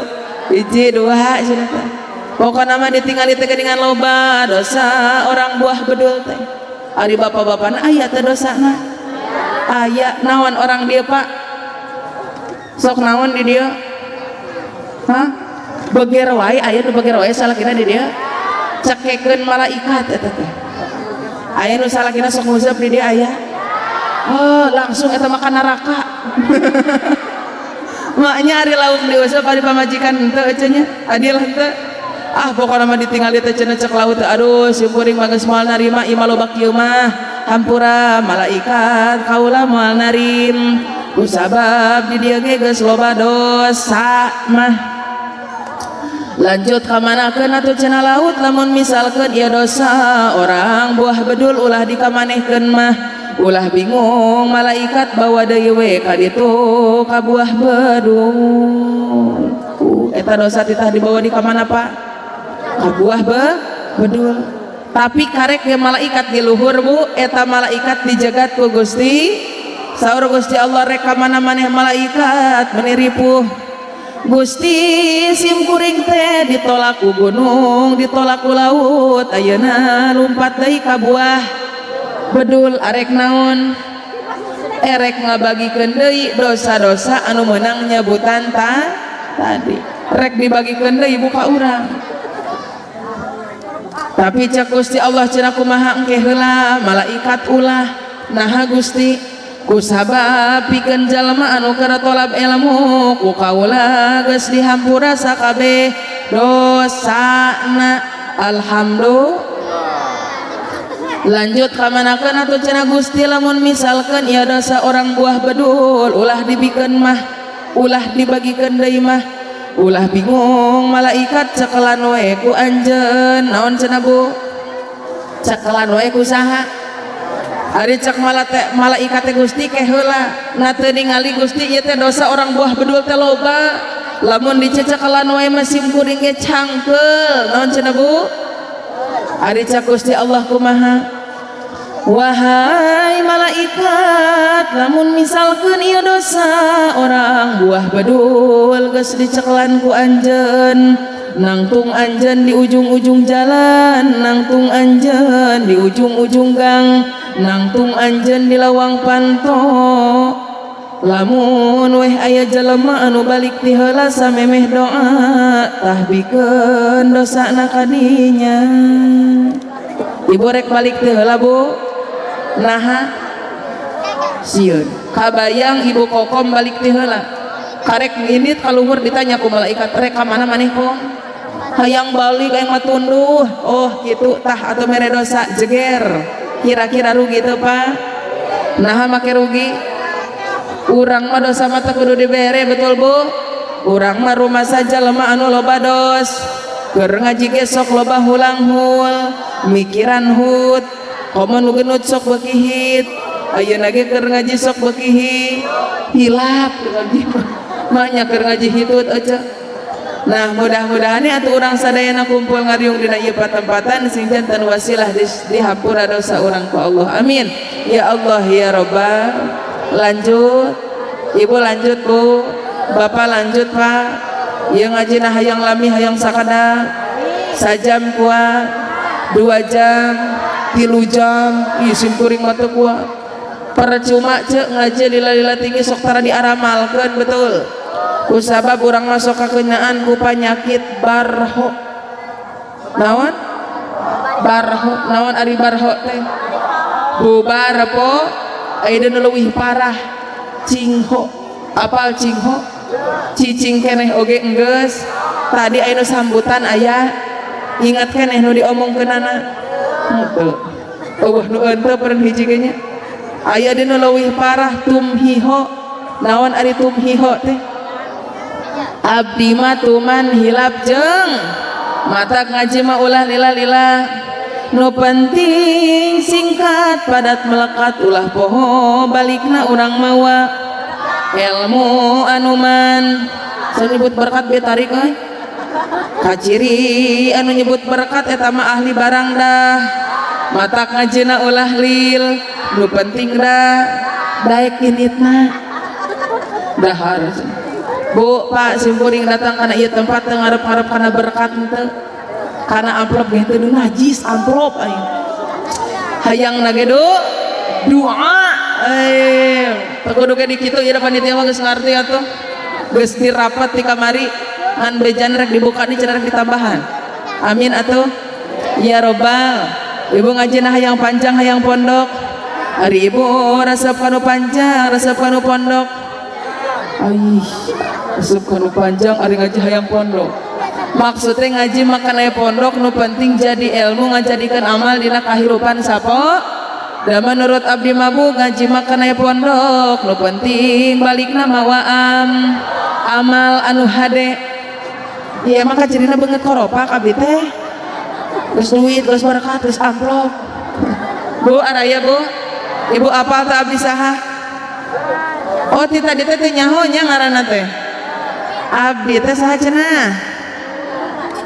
Hiji dua cenah teh. Pokokna mah ditingali teh geuningan loba dosa orang buah bedul teh. Ari bapak-bapana aya teh dosana. Aya naon orang dia pak? Sok naon di dia? Hah? Beger wae aya nu beger wae salakina di dia. Cekekeun malaikat eta teh. Aya nu salakina sok nguseup di dia aya. Oh, langsung eta mah ka neraka. Maknya ari lauk diuseup ari pamajikan henteu cenah nya. Adil henteu. Ah pokona mah ditingali teh cenah cek laut aduh simkuring mah geus moal narima imah loba kieu mah hampura malaikat kaula moal narim kusabab di dieu ge geus loba dosa mah. Lanjut ka manakeun atuh cenah laut lamun misalkeun ieu dosa orang buah bedul ulah dikamanehkeun mah ulah bingung malaikat bawa deui we ka ditu ka buah bedul. Eta dosa titah dibawa di ka mana Pak? Ka buah bedul. Tapi karek ge malaikat di luhur bu, eta malaikat dijagat ku Gusti. Saur Gusti Allah rek ka mana maneh malaikat meuni ripuh. Gusti sim kuring teh ditolak ku gunung, ditolak ku laut, ayeuna lumpat deui ka buah bedul arek naon? Erek ngabagikeun deui dosa-dosa anu meunang nyebutan tadi. Rek dibagikeun deui buka urang. Tapi cek Gusti Allah cenah kumaha engke heula malaikat ulah. Naha Gusti kusabab pikeun jalma anu keur tolab ilmu ku kaula geus dihampura sakabeh dosana. Alhamdulillah. Lanjut ka manakeun atuh cenah Gusti lamun misalkeun ieu dosa orang buah bedul ulah dibikeun mah, ulah dibagikeun deui mah, ulah bingung malaikat cekelan we ku anjeun. Naon cenah bu? Cekelan we ku saha? Ari cek malaikat teh Gusti ke heula na teu ningali Gusti ieu teh dosa orang buah bedul teh loba. Lamun dicecekelan we mah sim kuring ge cangkeul. Naon cenah bu? Ari cek Gusti Allah kumaha? Wahai malaikat lamun misalkeun ieu dosa orang buah bedul geus dicekelan ku anjeun, nangtung anjeun di ujung-ujung jalan, nangtung anjeun di ujung-ujung gang, nangtung anjeun di lawang panto. Lamun weh aya jelema anu balik ti heula samemeh doa tah bikeun dosana ka dinya. Ibu rek balik ti heula bu? Naha sieun. Kabayang ibu kokom balik ti heula. Karek indit ka luhur ditanya ku malaikat rek ka mana maneh kom? Hayang balik aing mah tunduh. Oh kitu tah atuh mere dosa jeger. Kira-kira rugi teu Pak? Naha make rugi? Urang mah dosa mah teu kudu dibere betul bu? Urang mah rumah saja lemah anu loba dos. Keur ngaji ge sok loba hulang-hul, mikiran hut. Komo nu genut sok beuki hit. Ayeuna ge keur ngaji sok beuki hilap keur ngaji mah. Mah nya keur ngaji hitut aja. Nah mudah-mudahan atuh urang sadayana kumpul ngariung dina ieu patempatan sing janten wasilah dihampura dosa urang ku Allah. Amin. Ya Allah ya Rabbal. Lanjut. Ibu lanjut Bu. Bapak lanjut Pak. Ieu ngajina hayang lami hayang sakada. Sajam kuat, 2 jam, 3 jam, ih simkuring mah teu kuat. Percuma cek ngaji lila-lila tinggi sok tara diaramalkeun betul. Kusabab urang masuk kakenaan ku panyakit barho. Naon? Barho, naon ari barho teh? Bubar po, ayeuna nu leuwih parah cingho. Apal cingho? Cicing keneh oge enggeus. Tadi aya nu sambutan aya ingat keneh nu diomongkeunana. Henteu. Eueuh nu henteu peureun hiji ge nya. Aya deui nu leuwih parah tumhiho. Naon ari tumhiho teh? Abdi mah tuman hilap jeung mata ngaji mah ulah lila-lila. Nu penting singkat padat melekat ulah poho balikna urang mawa ilmu anuman. Saya nyebut berkat be tarik euy. Kaciri anu nyebut berkat eta mah ahli barang dah. Matak ngajina ulah lil, nu penting dah daek initna. Dahar. Bu, Pak, simkuring datang kana ieu tempat teu ngarep-ngarep kana berkat henteu. Kana amplop ge teu najis amplop aing. Hayang na ge doa eh teu kudu ge dikitu ieu panitia mah geus ngarti atuh. Geus dirapat di kamari ngan bejan rek dibuka nih cenah rek ditambahan. Amin atuh. Ya robbal. Ibu ngajina hayang panjang hayang pondok. Ari ibu resep kanu panjang resep kanu pondok. Aih, resep kanu panjang ari ngaji hayang pondok. Maksudnya ngaji makan aya pondok nu penting jadi ilmu ngajadikeun amal dina kahirupan sapo. Dan menurut abdi mabu ngaji makan aya pondok nu penting balikna mawa amal anu hade. Iya maka cirina beungeut koropak abdi teh. Geus duit, geus berkat, geus amplop. Bu, araya Bu. Ibu apal teh abdi saha? Oh, ti tadi teh teu nyaho nya ngaranna teh. Abdi teh saha cenah?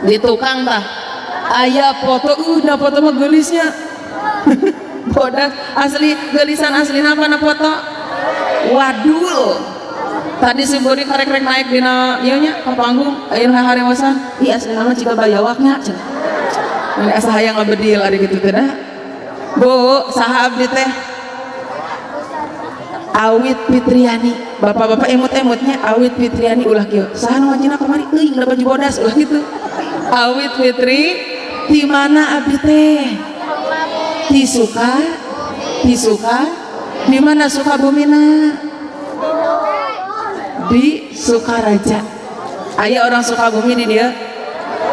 Di tukang tah. Aya foto, da foto mah geulisnya. Bodas asli geulisan aslina apa na foto? Wadul. Tadi simkuring karek-rek naik dina ieu nya ka panggung, aya nu harewasan. Ih aslina mah ciga bayawaknya cenah. Ini asa hayang ngabedil ari kitu teh dah. Bu, saha abdi teh? Awit Fitriani. Bapak-bapak emut-emutnya Awit Fitriani ulah kieu. Saha nu ngajina kamari? Euy, da baju bodas ulah kitu. Awit Fitri di mana abdi teh? Di Suka, di Suka, di mana Sukabumina? Di Sukaraja. Aya orang Sukabumi di dieu.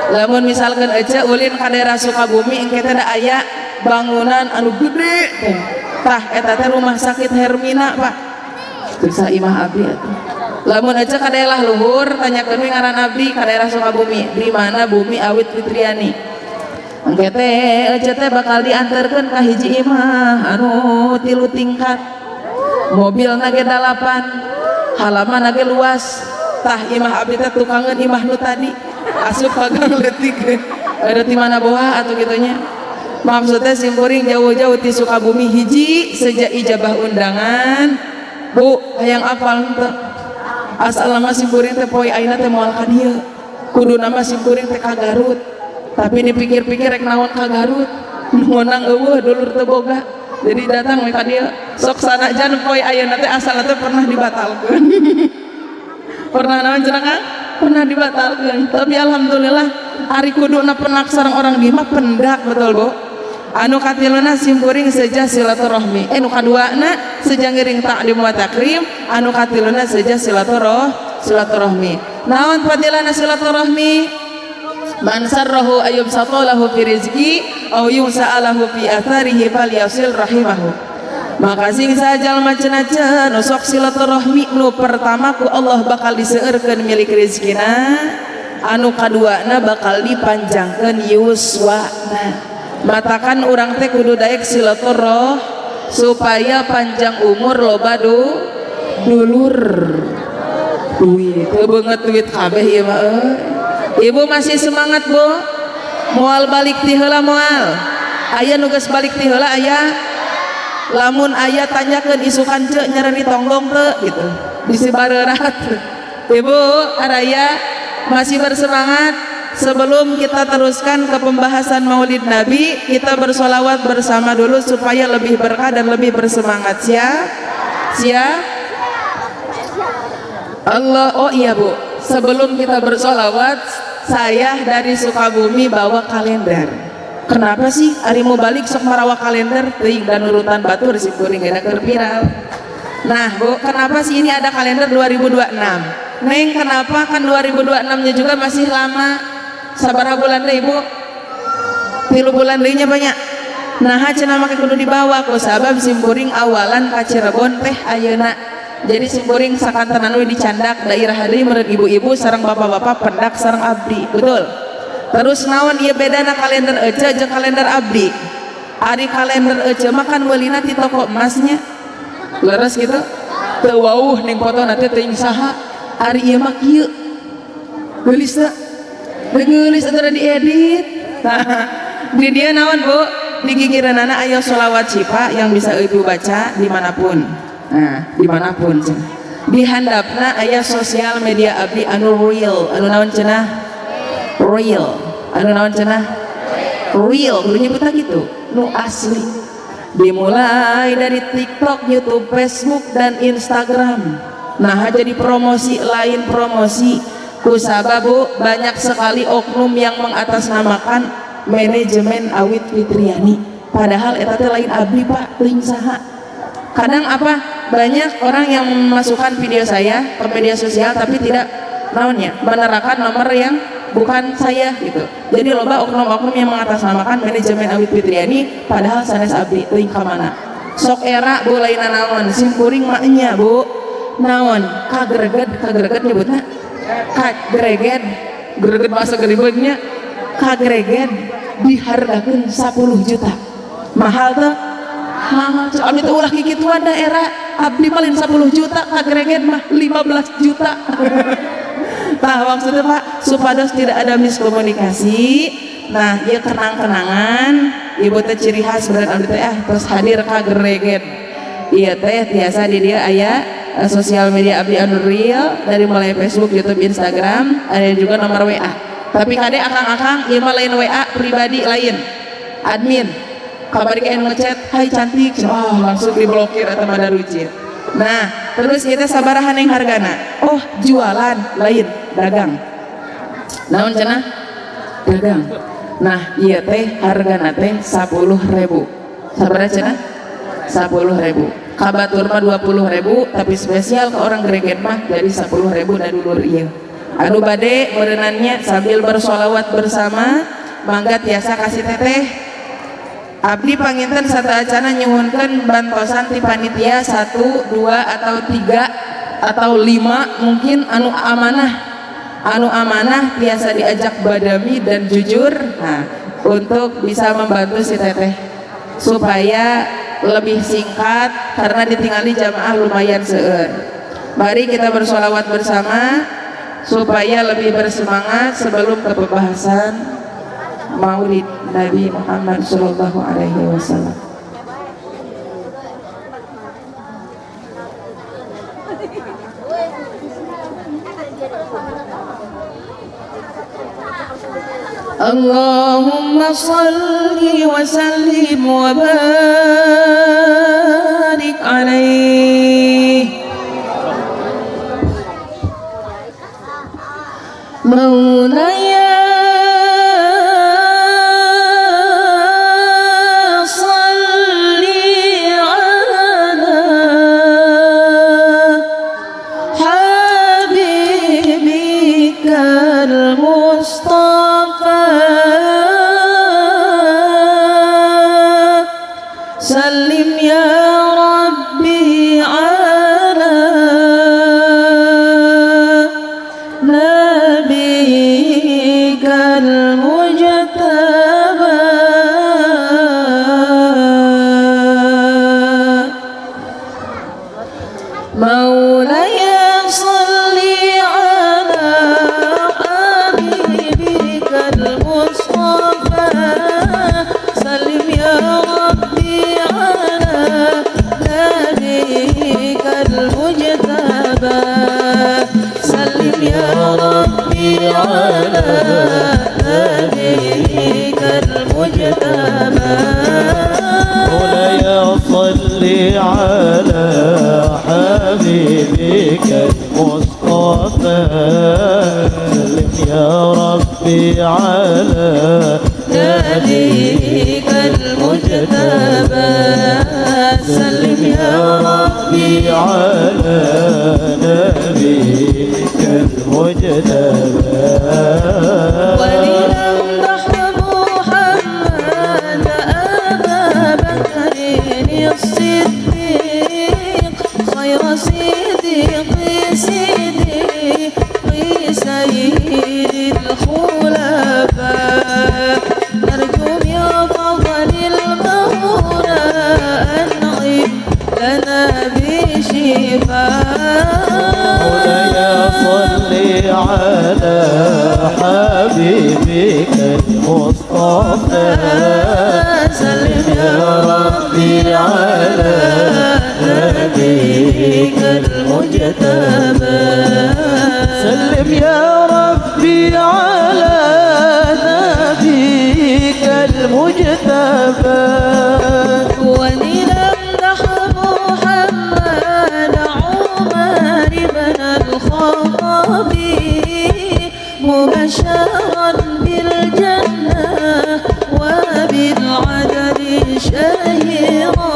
Lamun misalkan aja ulin ka daerah Sukabumi engke teh da aya bangunan anu gede teh. Tah eta teh rumah sakit Hermina, Pak. Bisa imah abdi atuh. Lamun aja ka daerah luhur tanyakeun we ngaran abdi ka daerah Sukabumi, di mana bumi Awit Fitriani. Engke teh aja teh bakal diantarkeun ka hiji imah anu 3 tingkat. Mobilna ge 8, halaman ge luas. Tah imah abdi teh tukangeun imah nu tadi. Asup ka gang leutik. Ada di mana boha atau gitunya. Maksudnya simkuring jauh-jauh ti Sukabumi hiji sejak ijabah undangan. Bu, hayang apal henteu? Asal nama simkuring teh poe ayeuna teh moal ka dieu. Kudu nama simkuring teh ka Garut. Tapi dipikir-pikir rek naon ka Garut. Meunang eueuh dulur teu boga. Jadi datang we ka dieu. Sok sanajan poe ayeuna teh asalna teh pernah dibatalkeun. Pernah naon cenah Kang? Pernah dibatalkeun. Tapi alhamdulillah ari kuduna penak sareng orang di mah pendak betul Bu. Anu katiluna simkuring seja silaturahmi. Nu kaduana seja ngiring taklim wa takrim, anu katiluna seja silaturahmi. Naon fadilana silaturahmi? Man sarrahu ayyub satalahu fi rizqi aw yusa'alahu fi atharihi falyasil rahimahu. Maka sing sajalma cenah nu sok silaturahmi nu pertama ku Allah bakal diseueurkeun milik rezekina, anu kaduana bakal dipanjangkeun yuswana. Matakan urang teh kudu daek silaturahmi supaya panjang umur loba dulur. Duit teu beungeut duit kabeh ieu mah euy. Ibu masih semangat, Bu? Moal balik ti heula moal? Aya nu geus balik ti heula aya? Lamun aya tanyakeun isukan ceu nyereri tonggong teu gitu. Bisi bareurat. Ibu araya masih bersemangat? Sebelum kita teruskan ke pembahasan Maulid Nabi, kita bersolawat bersama dulu supaya lebih berkah dan lebih bersemangat. Siap? Siap? Allah, oh iya Bu, sebelum kita bersolawat, saya dari Sukabumi bawa kalender. Kenapa sih ari mau balik sok marawa kalender teuing dan urutan batur simkuring geuna keur viral. Nah Bu, kenapa sih ini ada kalender 2026? Neng, kenapa kan 2026-nya juga masih lama? Sabaraha bulan deui, Ibu? 3 bulan deui nya banyak. Nah, cenah make kudu dibawa ku sabab simkuring awalan ka Cirebon teh ayeuna. Jadi simkuring sakantenan we dicandak daerah deui meureun ibu-ibu sareng bapak-bapak pendak sareng abdi. Betul. Terus naon ieu bedana kalender ece jeung kalender abdi? Ari kalender ece mah kan meulina ti toko emasnya. Leres gitu? Teu wauh ning foto teh teuing saha. Ari ieu mah kieu. Geulis teu? Geulis atuh diedit. Nah, di dia naon, Bu? Di gigireunana aya sholawat syifa yang bisa ibu baca dimanapun. Nah, dimanapun cenah. Di handapna aya sosial media abdi anu real, anu naon cenah? Real. Anu naon cenah? Real, kudu nyebutna gitu. Nu asli. Dimulai dari TikTok, YouTube, Facebook, dan Instagram. Nah, jadi promosi lain promosi. Kusabab, Bu, banyak sekali oknum yang mengatasnamakan manajemen Awit Fitriani. Padahal eta teh lain abdi, Pak, teuing saha. Kadang apa? Banyak orang yang memasukkan video saya ke media sosial tapi tidak naonnya, menerangkan nomor yang bukan saya gitu. Jadi loba oknum-oknum yang mengatasnamakan manajemen Awit Fitriani padahal sanes abdi, teuing ka mana. Sok era Bu lain naon, simkuring maknya Bu. Naon? Kagreget, kagreget nyebutna. Kagreget, greget bahasa geribetnya. Kagreget dihargakeun 10 juta. Mahal tuh? Mahal. Cek abdi teh ulah kikituan daerah. Abdi mah lain 10 juta, kagreget mah 15 juta. Nah, maksudnya Pak, supados tidak ada miskomunikasi. Nah, ieu kenang-kenangan, ibu teh ciri khas berat abdi teh ah terus hadir kagreget. Ieu teh tiasa di dieu aya sosial media abdi anu real dari mulai Facebook, YouTube, Instagram, ada juga nomor WA. Tapi kade akang-akang ieu mah lain WA pribadi lain. Admin. Kabar kayak ngechat, "Hai cantik." Oh, langsung diblokir atau pada rucit. Nah, terus kita sabaraha yang hargana? Oh, jualan lain, dagang. Naon cenah? Dagang. Nah, ieu teh hargana teh 10.000. Sabaraha cenah? 10.000. Kabatur mah 20.000, tapi spesial ke orang greget mah jadi 10.000 dan dulur ieu. Anu bade merenannya sambil bersolawat bersama, mangga tiasa kasih teteh. Abdi panginten sataacana nyuhunkeun bantosan ti panitia 1, 2 atau 3 atau 5 mungkin anu amanah. Anu amanah biasa diajak badami dan jujur. Nah, untuk bisa membantu si teteh supaya lebih singkat karena ditinggali jamaah lumayan seueur. Mari kita bersolawat bersama supaya lebih bersemangat sebelum ke pembahasan Maulid Nabi Muhammad Shallallahu Alaihi Wasallam. Allahumma salli wa sallim wa barik alaihi. Maulaya salli ala habibikal mustafa sallim ya rabbi ala nabiyikal mujtaba maulaya salli ala habibikal يا ربي على نبيك المجتبى. مولاي صل على حبيبك المصطفى. سلم يا ربي على نبيك المجتبى. سلم يا ربي على نبيك المجتبى. ولنمدح محمد أبا بكر الصديق خير صديق صديق سيد الخلفاء. نرجو من فضل المولى أنعم لنا بشفاء. مولاي صل على حبيبك المصطفى. سلم يا ربي على نبيك المجتبى. سلم يا ربي على نبيك المجتبى. ولنمدح محمد عمر بن الخطاب مبشرا بالجنة وبالعدل شهيرا.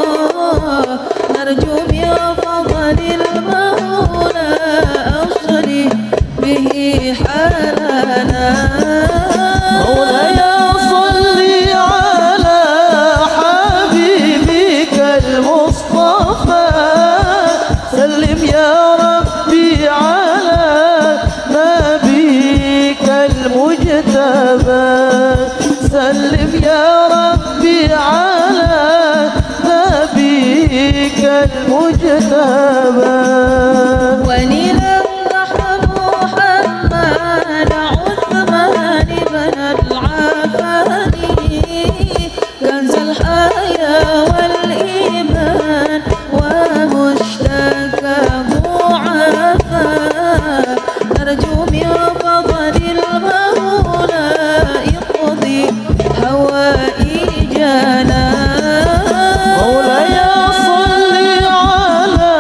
نرجو من فضل المولى أصلح به حالنا. مولاي صل على حبيبك المصطفى. سلم يا ربي على نبيك المجتبى. سلم يا ربي على نبيك المجتبى. ولنمدح محمد عثمان بن العفاني كنز الحياة والإيمان ومشتكى ضعفاء. نرجو من فضل المولى اقضي هوائجنا. مولاي صل على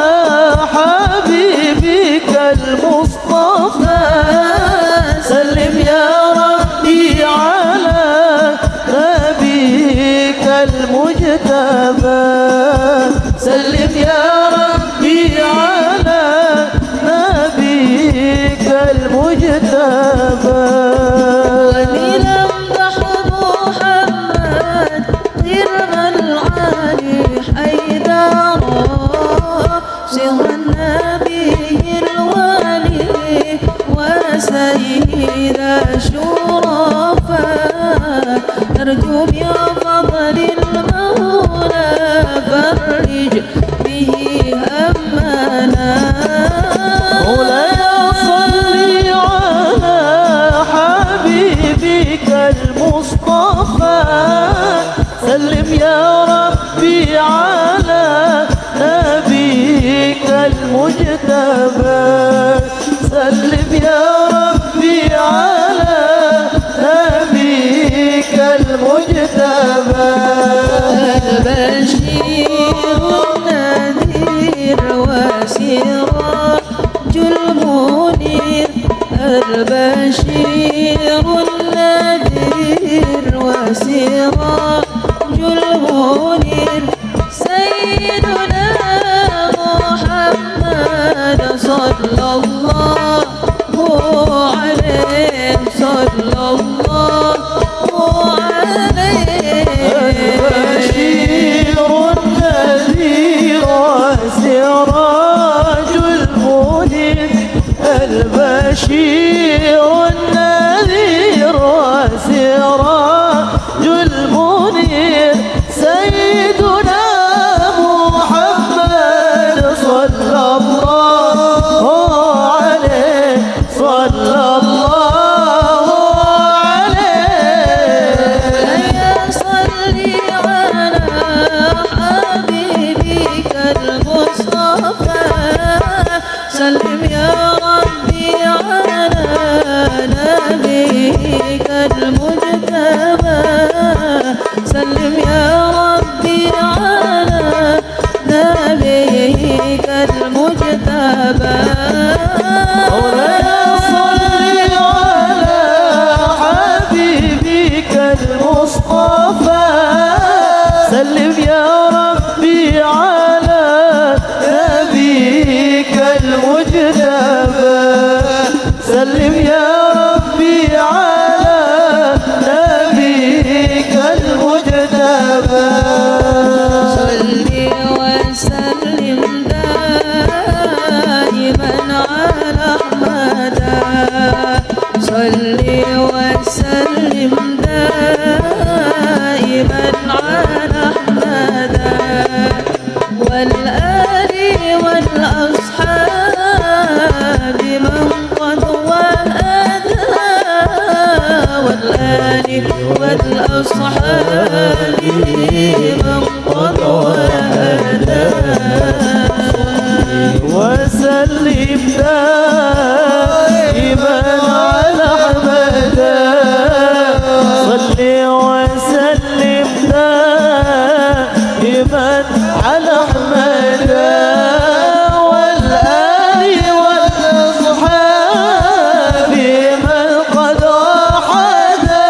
حبيبك المصطفى. سلم يا ربي على نبيك المجتبى. سلم يا ربي على نبيك المجتبى. ولنمدح محمد قرم العالي حيدرا صهر النبي الولي وسيد الشرفاء. نرجو من فضل المولى فرج به همنا. مولاي صل على حبيبك المصطفى. سلم يا ربي على نبيك المجتبى. سلم يا ربي على نبيك المجتبى. البشير النذير وسراج المنير. البشير النذير وسراج المنير سيدنا محمد صلى الله عليه صلى الله عليه. البشير النذير وسراج المنير. البشير النذير وسراج المنير سيدنا محمد صلى الله عليه صلى الله عليه. يا صل على حبيبك المصطفى. سلم يا ربي على والأصحاب من قد وحدا وسلم دائما على أحمد صل وسلم دائما على أحمد والآل والأصحاب من قد وحدا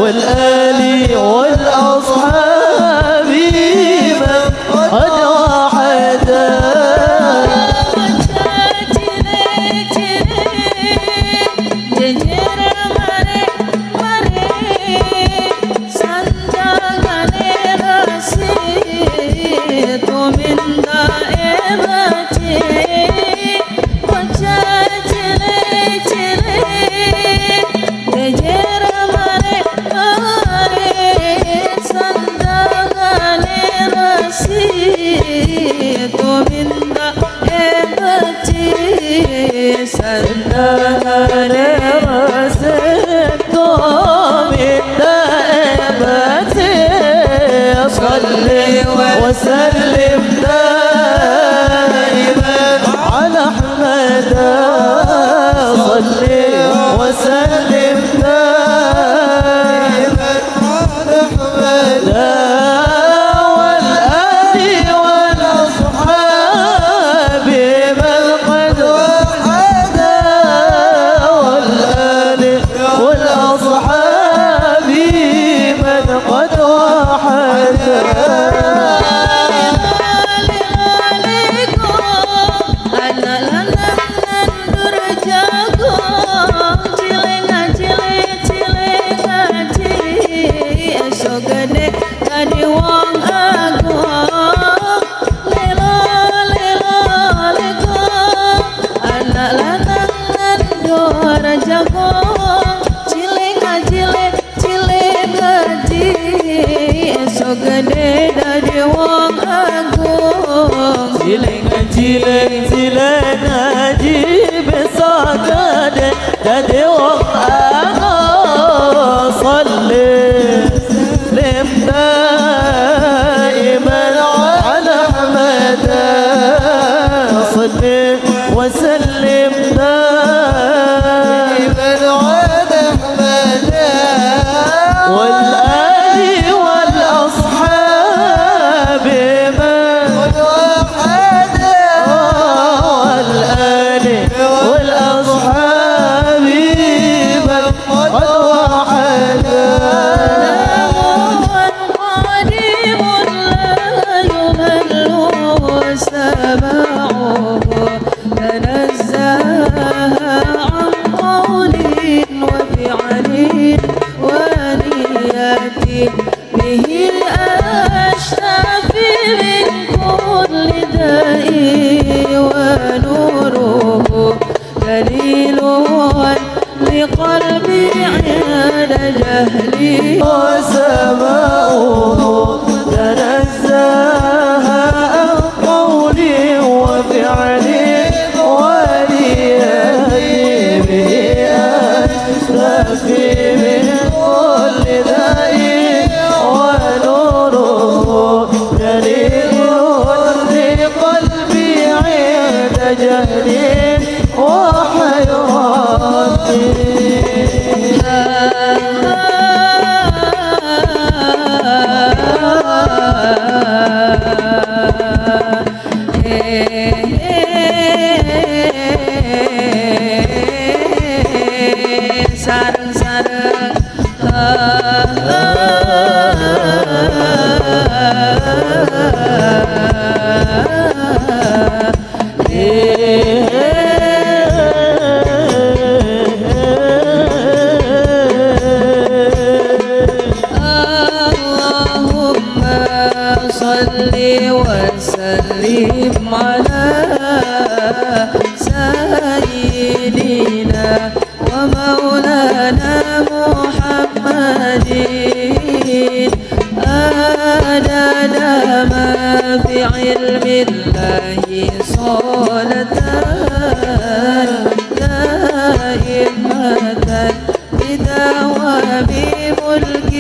والآل والأصحاب من قد وحدا. وسلم دائما على أحمد صل وسلم دائما على أحمد والآل والأصحاب من قد وحدا والآل والأصحاب من قد وحدا. Cilik cilik ngaji besok gede dadi wong agung salli lim daiman ala Ahmad salli wa sallim daiman ala Ahmad wal ali wal ashab والأصحاب من قد وحدا. قديم لا يمل سماعه تنزه عن قول وفعل ونية به أشتفي من كل داء ونوره دليل لقلبي عند جهلي وسماؤه تنزه عن قولي وفعلي ونيتي به أشتفي من كل داء ونوره دليل لقلبي عند جهلي وحيرتي. Sareng-sareng Allahumma salli wa sallim ala sayyidina wa maulana Muhammadin adada ma fi ilmillahi salatan daimatan bidawami mulki.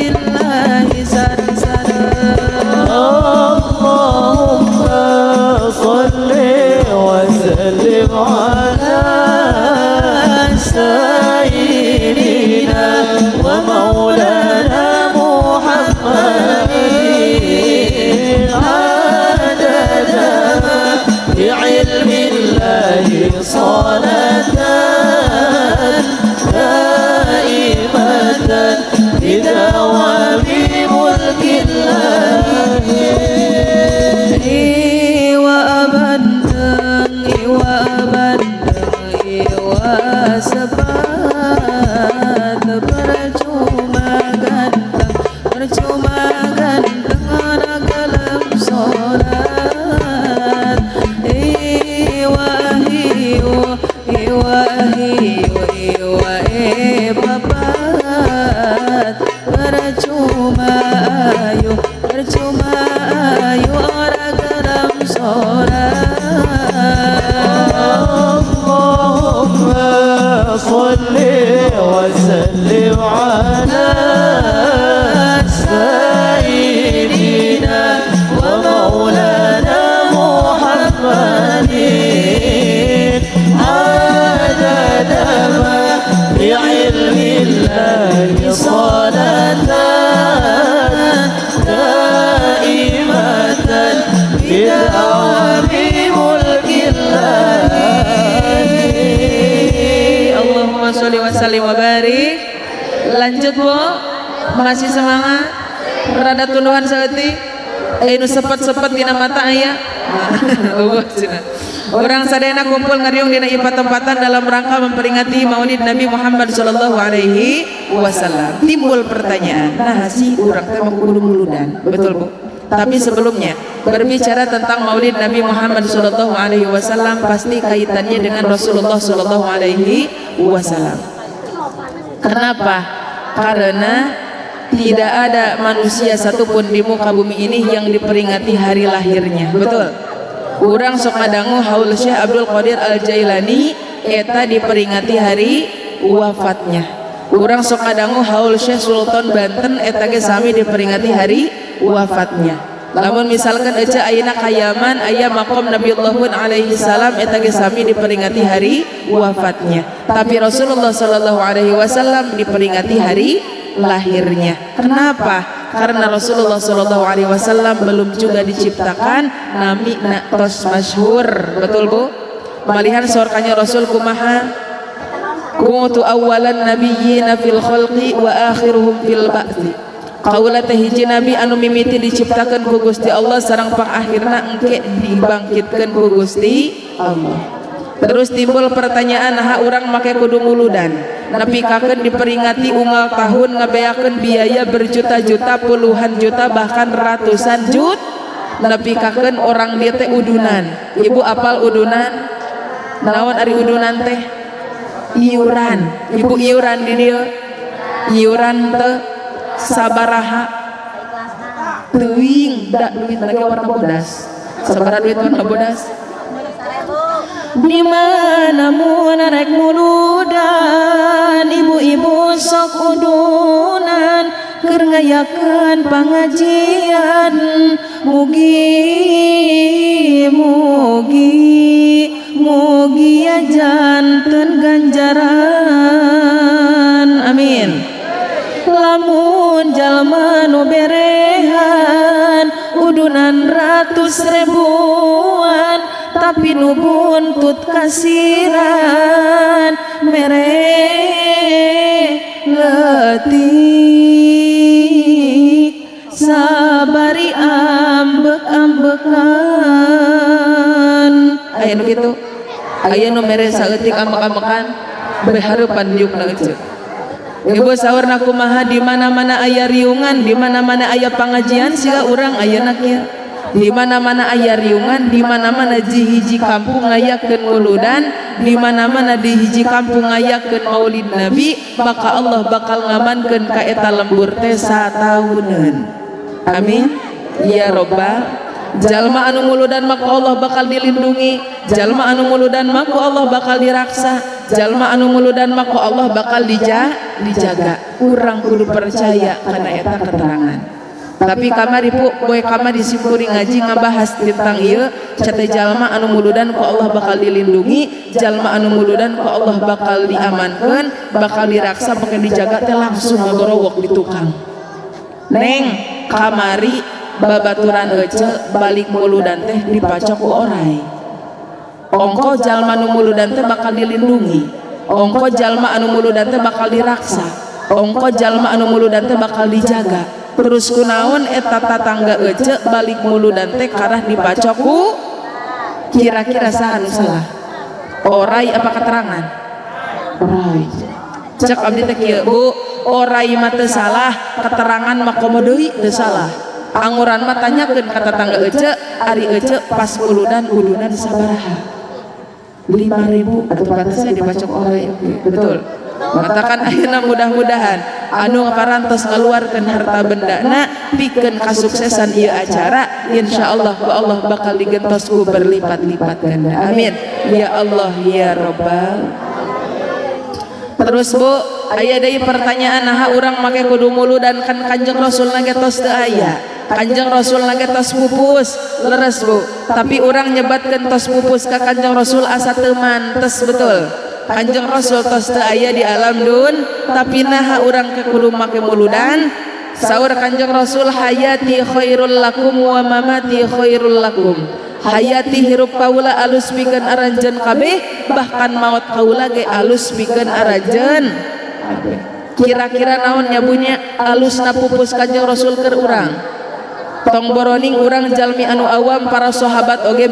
Dua sepat. Percuma ganteng, percuma ganteng ora gelem salat. Iwa hiu, iwa hiu, iwa e papat. Percuma ayu, percuma ayu ora gelem salat. اللهم صل وسلم على سيدنا ومولانا محمد عدد ما بعلم الله صلاة دائمة بدوام ملك الله. Allahumma sholli wa sallim wa barik. Lanjut, Bu, masih semangat? Rada tunduhan saeutik. Nu sepet-sepet dina mata aya. Eueuh cenah. Urang sadayana kumpul ngariung dina ieu patempatan dalam rangka memperingati Maulid Nabi Muhammad sallallahu alaihi wasallam. Timbul pertanyaan, nah sih urang teh mau kudu muludan. Betul, Bu? Tapi sebelumnya, berbicara tentang Maulid Nabi Muhammad sallallahu alaihi wasallam pasti kaitannya dengan Rasulullah sallallahu alaihi wasallam. Kenapa? Karena tidak ada manusia satupun di muka bumi ini yang diperingati hari lahirnya. Betul? Urang sok ngadangu haul Syekh Abdul Qadir Al Jailani eta diperingati hari wafatnya. Urang sok ngadangu haul Syekh Sultan Banten eta ge sami diperingati hari wafatnya. Lamun misalkan ece ayeuna ka Yaman aya makom Nabiullah Hud alaihi salam eta ge sami diperingati hari wafatnya. Tapi Rasulullah sallallahu alaihi wasallam diperingati hari lahirnya. Kenapa? Karena Rasulullah sallallahu alaihi wasallam belum juga diciptakan, nami na tos masyhur. Betul, Bu? Malihan sorkanya Rasul kumaha? Kuntu awwalan nabiyyina fil khalqi wa akhiruhum fil ba'thi. Kaula teh hiji nabi anu mimiti diciptakeun ku Gusti Allah sareng pangakhirna engke dibangkitkeun ku Gusti Allah. Terus timbul pertanyaan, nah urang make kudu muludan. Nepikakeun diperingati unggal tahun, ngabeakeun biaya berjuta-juta, puluhan juta, bahkan ratusan jut, nepikakeun orang dia teh udunan. Ibu apal udunan? Naon ari udunan teh? Iuran. Ibu iuran di dieu? Iuran teh sabaraha? Teuing da duit lagi warna bodas. Sabaraha duit warna bodas? Di mana mun rek muludan, ibu-ibu sok udunan keur ngayakeun pangajian. Mugi mugi mugi ya janten ganjaran, amin. Lamun jalma nu berehan udunan ratus ribuan tapi nu buntut kasiran mere leutik sabari ambek-ambekan. Aya nu kitu, aya nu mere saeutik ambek-ambekan, berhareupan diukna ece. Ibu saurna kumaha? Di mana-mana aya riungan, di mana-mana aya pangajian, siga urang ayeuna kieu. Di mana-mana aya riungan, di mana-mana di hiji kampung ngayakeun muludan, di mana-mana di hiji kampung ngayakeun Maulid Nabi, maka Allah bakal ngamankeun ka eta lembur teh satauneun. Amin. Ya robbal. Jalma anu muludan maka Allah bakal dilindungi, jalma anu muludan maka Allah bakal diraksa, jalma anu muludan maka Allah bakal dijaga. Urang kudu percaya karena eta keterangan. Tapi kamari, Bu, boy kamari simkuring ngaji ngabahas tentang ieu cate jalma anu muludan ku Allah bakal dilindungi, jalma anu muludan ku Allah bakal diamankan, bakal diraksa, bakal dijaga teh langsung ngagorowok di tukang. Neng, kamari babaturan ece balik muludan teh dipacok ku orai. Ongko jalma anu muludan teh bakal dilindungi, ongko jalma anu muludan teh bakal diraksa, ongko jalma anu muludan teh bakal dijaga. Terus kunaon eta tatangga ece balik muludan teh karah dipacok ku? Kira-kira saha anu salah, orai apa keterangan? Orai. Cek abdi teh kieu, Bu, orai mah teu salah, keterangan mah komo deui teu salah. Anguran mah tanyakeun ka tetangga ece, ari ece pas muludan udunan sabaraha? 5.000 atau pantasnya dibacok orai oke, betul. Matakan ayeuna mudah-mudahan anu parantos ngaluarkeun harta bendana pikeun kasuksesan ieu acara, insyaallah ku Allah bakal digentos ku berlipat-lipat ganda. Amin. Ya Allah ya Rabbal. Terus Bu, aya deui pertanyaan, naha urang make kudu muludan kan Kanjeng Rasul ge tos teu aya. Kanjeng Rasul ge tos pupus, leres Bu. Tapi urang nyebatkeun tos pupus ka Kanjeng Rasul asa teu mantes, betul. Kanjeng Rasul tos teu aya di alam dun, tapi naha urang ke kudu make muludan? Saur Kanjeng Rasul, hayati khairul lakum wa mamati khairul lakum. Hayati hirup kaula alus pikeun aranjeun kabeh, bahkan maot kaula ge alus pikeun aranjeun kabeh. Kira-kira naon nyabunya alusna pupus Kanjeng Rasul keur urang? Tong boroning urang jalmi anu awam, para sahabat oge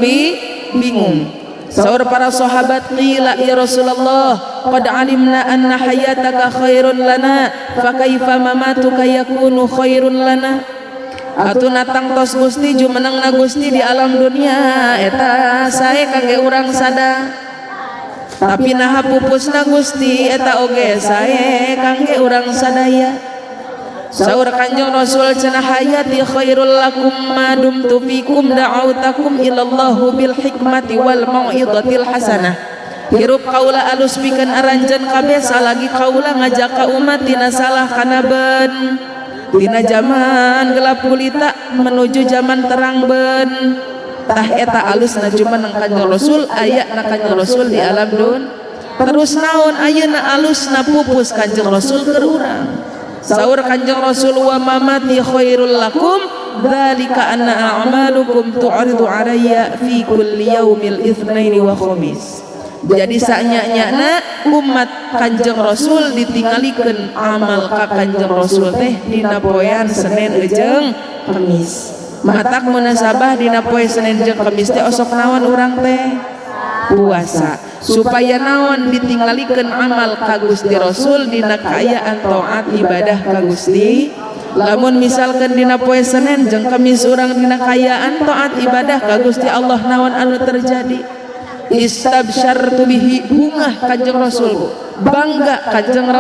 bingung. Saur para sahabat, qila ya Rasulullah, qad alimna anna hayataka khairun lana, fa kaifa mamatuka yakunu khairun lana? Atuh natang tos Gusti jumenengna Gusti di alam dunia eta sae kangge urang sada, tapi naha pupusna Gusti eta oge sae kangge urang sadaya? Saur Kanjeng Rasul cenah, hayati khairul lakum ma dumtu fikum da'autakum ilallahu bil hikmati wal mau'izatil hasanah. Hirup kaula alus pikeun aranjeun kabeh salagi kaula ngajak ka umat tina salah kana ben, tina zaman gelap gulita menuju zaman terang ben. Tah eta alusna jumeneng Kanjeng Rasul, aya na Kanjeng Rasul di alam dun. Terus naon ayeuna alusna pupus Kanjeng Rasul keur urang? Saur Kanjeng Rasul, wa mamati khairul lakum dzalika anna a'malukum tu'ridu alayya fi kulli yaumil itsnaini wa khamis. Jadi saanya-nyana umat Kanjeng Rasul ditinggalikeun amal ka Kanjeng Rasul teh dina poean Senin jeung Kamis. Matak munasabah dina poe Senin jeung Kamis teh osok naon urang teh? Puasa. Supaya naon ditinggalikeun amal ka Gusti Rasul dina kaayaan taat ibadah ka Gusti. Lamun misalkan dina poe Senin jeung Kamis urang dina kaayaan taat ibadah ka Gusti Allah, naon anu terjadi? Istabsyartu bihi, bungah Kanjeng Rasul, Bu, bangga Kanjeng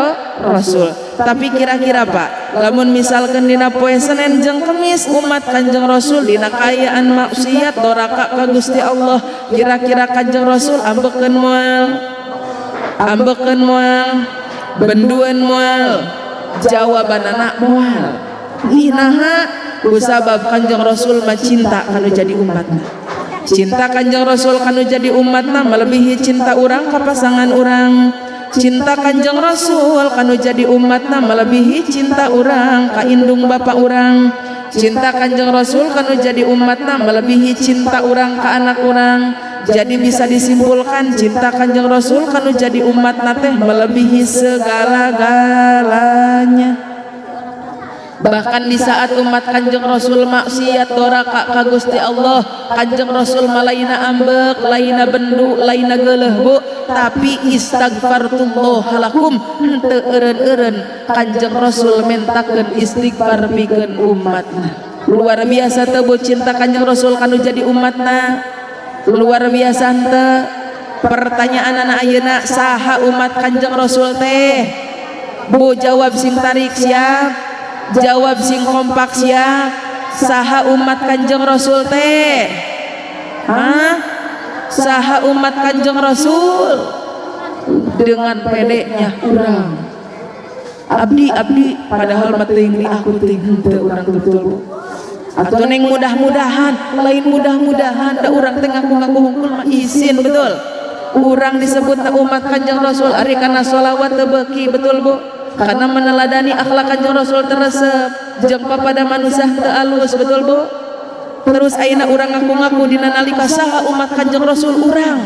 Rasul. Tapi kira-kira Pak, lamun misalkan dina poe Senin jeung Kamis umat Kanjeng Rasul dina kaayaan maksiat doraka ka Gusti Allah, kira-kira Kanjeng Rasul ambekeun moal? Ambekeun moal? Benduan moal? Jawabanana moal. Naha? Kusabab Kanjeng Rasul mah cinta kanu jadi umatna. Cinta Kanjeng Rasul kanu jadi umatna melebihi cinta urang ka pasangan urang. Cinta Kanjeng Rasul kanu jadi umatna melebihi cinta urang ka indung bapak urang. Cinta Kanjeng Rasul kanu jadi umatna melebihi cinta urang ka anak urang. Jadi bisa disimpulkan cinta Kanjeng Rasul kanu jadi umatna teh melebihi segala-galanya. Bahkan di saat umat Kanjeng Rasul maksiat doraka ka Gusti Allah, Kanjeng Rasul malaina ambek, laina bendu, laina geuleuh, Bu, tapi istaghfartullah lakum, henteu eureun-eureun Kanjeng Rasul mentakeun istighfar pikeun umatna. Luar biasa teu, Bu, cinta Kanjeng Rasul kanu jadi umatna? Luar biasa henteu? Pertanyaan anak ayeuna, saha umat Kanjeng Rasul teh? Bu, jawab sing tarik siap, jawab sing kompak siap. Saha umat Kanjeng Rasul teh? Hah? Saha umat Kanjeng Rasul? Dengan pedenya urang, abdi, abdi, padahal mah teuing di aku teuing henteu urang, betul Bu? Atau neng mudah-mudahan, lain mudah-mudahan, da urang teh ngaku-ngaku hungkul mah isin, betul? Urang disebut umat Kanjeng Rasul ari kana sholawat teu beuki, betul Bu? Karena meneladani akhlak Kanjeng Rasul teresep, jeung papada manusia teu alus, betul Bu? Terus ayeuna urang ngaku-ngaku dina nalika saha umat Kanjeng Rasul urang,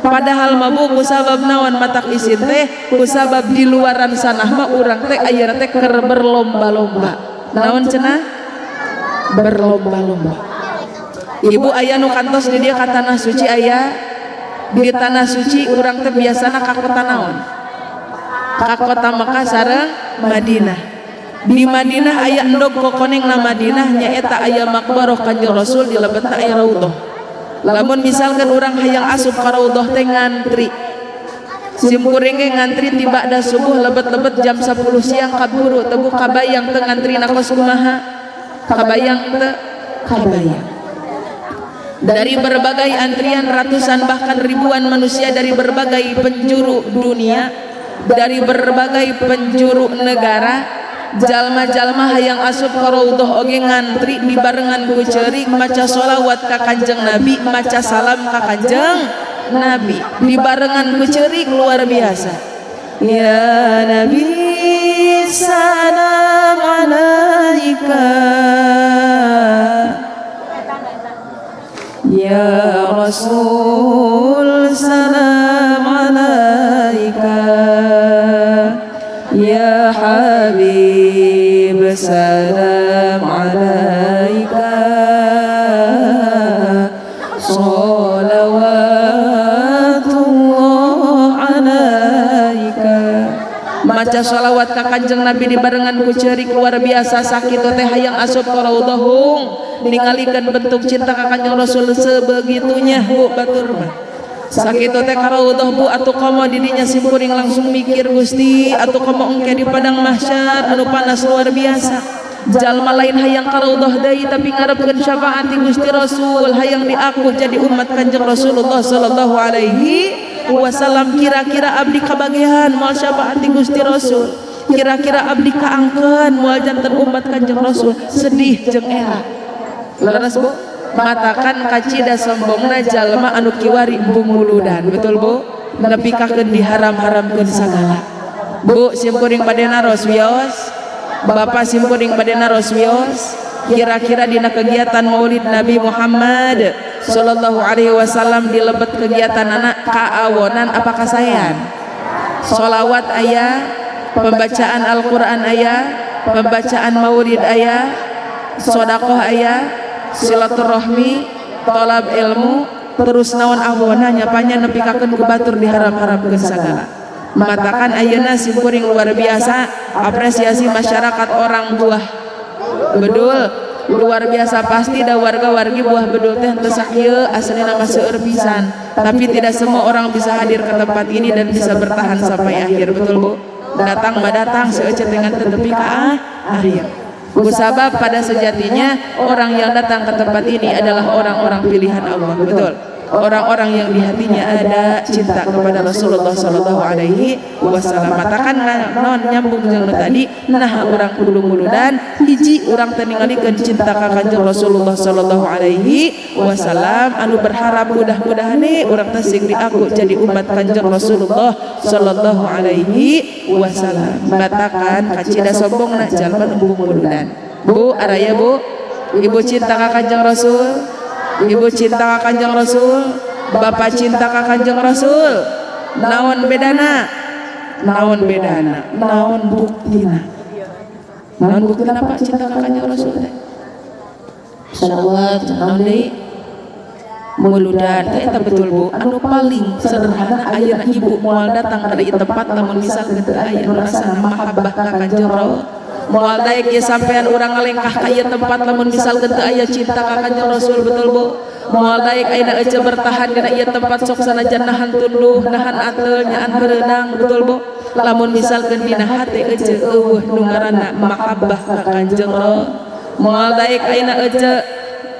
padahal mah Bu, kusabab naon matak isin teh? Kusabab di luaran sana mah urang teh ayeuna teh keur berlomba-lomba. Naon cenah? Berlomba-lomba. Ibu, aya nu kantos di dieu ka tanah suci? Aya? Di tanah suci urang teh biasana ka kota naon? Ka kota Mekah sareng Madinah. Di Madinah aya endog kokoneng na Madinah, nyaeta aya makbarah Kanjeng Rasul, di lebetna aya raudhah. Lamun misalkan urang hayang asup ka raudhah teh ngantri. Simkuring ge ngantri ti ba'da subuh lebet-lebet jam 10 siang kaburu teu, Bu. Kabayang teu ngantri na kos kumaha? Kabayang teu? Kabayang. Dari berbagai antrian, ratusan bahkan ribuan manusia dari berbagai penjuru dunia, dari berbagai penjuru negara, jalma-jalma hayang asup ka raudhah oge ngantri dibarengan ku ceurik, maca sholawat ka Kanjeng Nabi, maca salam ka Kanjeng Nabi dibarengan ku ceurik luar biasa. Ya Nabi, salam alaika. Ya Rasul, salam alaika. Ya Habib, salam alaika. Salawatullah alaika. Maca sholawat ka Kanjeng Nabi dibarengan ku ceurik luar biasa. Sakitu teh hayang asup ka raudhah ningalikeun bentuk cinta ka Kanjeng Rasul sebegitunya, Bu. Batur mah sakitu teh ka raudhah, Bu. Atuh komo didinya simkuring langsung mikir, Gusti, atuh komo engke di padang mahsyar anu panas luar biasa, jalma lain hayang ka raudhah deui, tapi ngarepkeun syafaat ti Gusti Rasul, hayang diaku jadi umat Kanjeng Rasulullah sallallahu alaihi wasallam. Kira-kira abdi kabagian moal syafaat ti Gusti Rasul? Kira-kira abdi kaangkeun moal janten umat Kanjeng Rasul? Sedih jeung era. Leres, Bu? Matakan kacida sombongna jalma anu kiwari bumuludan, betul, Bu? Nepikakeun diharam-haramkeun sagala. Bu, simkuring bade naros, wios. Bapak, simkuring bade naros, wios. Kira-kira dina kegiatan Maulid Nabi Muhammad Sallallahu Alaihi Wasallam, di lebet kegiatan anak kaawonan apa kasayan? Solawat aya, pembacaan Al-Quran aya, pembacaan maulid aya, sodakoh aya, silaturahmi, tolab ilmu, terus naon awona nyapanya nepikakeun ku batur diharam-haramkeun sagala. Matakan ayeuna simkuring luar biasa apresiasi masyarakat orang Buah Bedul, luar biasa. Pasti da warga-wargi Buah Bedul teh henteu sakieu, aslina mah seueur pisan, tapi tidak semua orang bisa hadir ke tempat ini dan bisa bertahan sampai akhir, betul, Bu? Datang mah datang seueur dengan tepi ka akhir. Kusabab pada sejatinya orang yang datang ke tempat ini adalah orang-orang pilihan Allah, betul? Orang-orang yang di hatinya ada cinta kepada Rasulullah Shallallahu Alaihi Wasallam. Matakan non nyambung jeung nu tadi, nah urang kudu muludan, hiji, urang teh ningalikeun cinta ka Kanjeng Rasulullah Shallallahu Alaihi Wasallam, anu berharap mudah-mudahan nih urang teh sing diaku jadi umat Kanjeng Rasulullah Shallallahu Alaihi Wasallam. Matakan kacida sombongna jalma nu muludan. Bu, araya, Bu? Ibu cinta ka Kanjeng Rasul? Ibu cinta ka Kanjeng Rasul? Bapak cinta ka Kanjeng Rasul? Naon bedana? Naon bedana? Naon buktina? Naon buktina, Pak, cinta ka Kanjeng Rasul teh? Salawat, naon deui? Muludan teh eta, betul, Bu. Anu paling sederhana, ayeuna ibu moal datang ka ieu tempat lamun misalkeun teu aya nu rasana mahabbah ka Kanjeng Rasul. Moal daek ieu sampean urang ngalengkah ka ieu tempat lamun misalkeun teu aya cinta ka Kanjeng Rasul, betul, Bu? Moal daek ayeuna ece bertahan dina ieu tempat, sok sanajan nahan tunduh, nahan ateul, nyaan berenang, betul, Bu? Lamun misalkeun dina hate ece euweuh nu ngaranna mahabbah ka Kanjeng Rasul. Moal daek ayeuna ece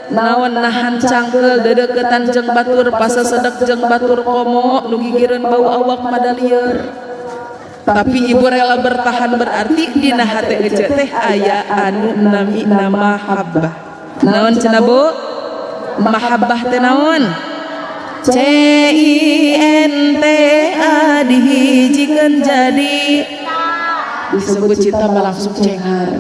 naon, nahan cangkeul, dedeukeutan jeung batur, pasasedek jeung batur, komo nu gigireun bau awak madalieur, tapi ibu rela bertahan, berarti dina hate ece teh aya anu nami nama mahabbah. Naon cenah, Bu? Mahabbah teh naon? C I N T A dihijikeun jadi disebut cinta mah langsung cengar.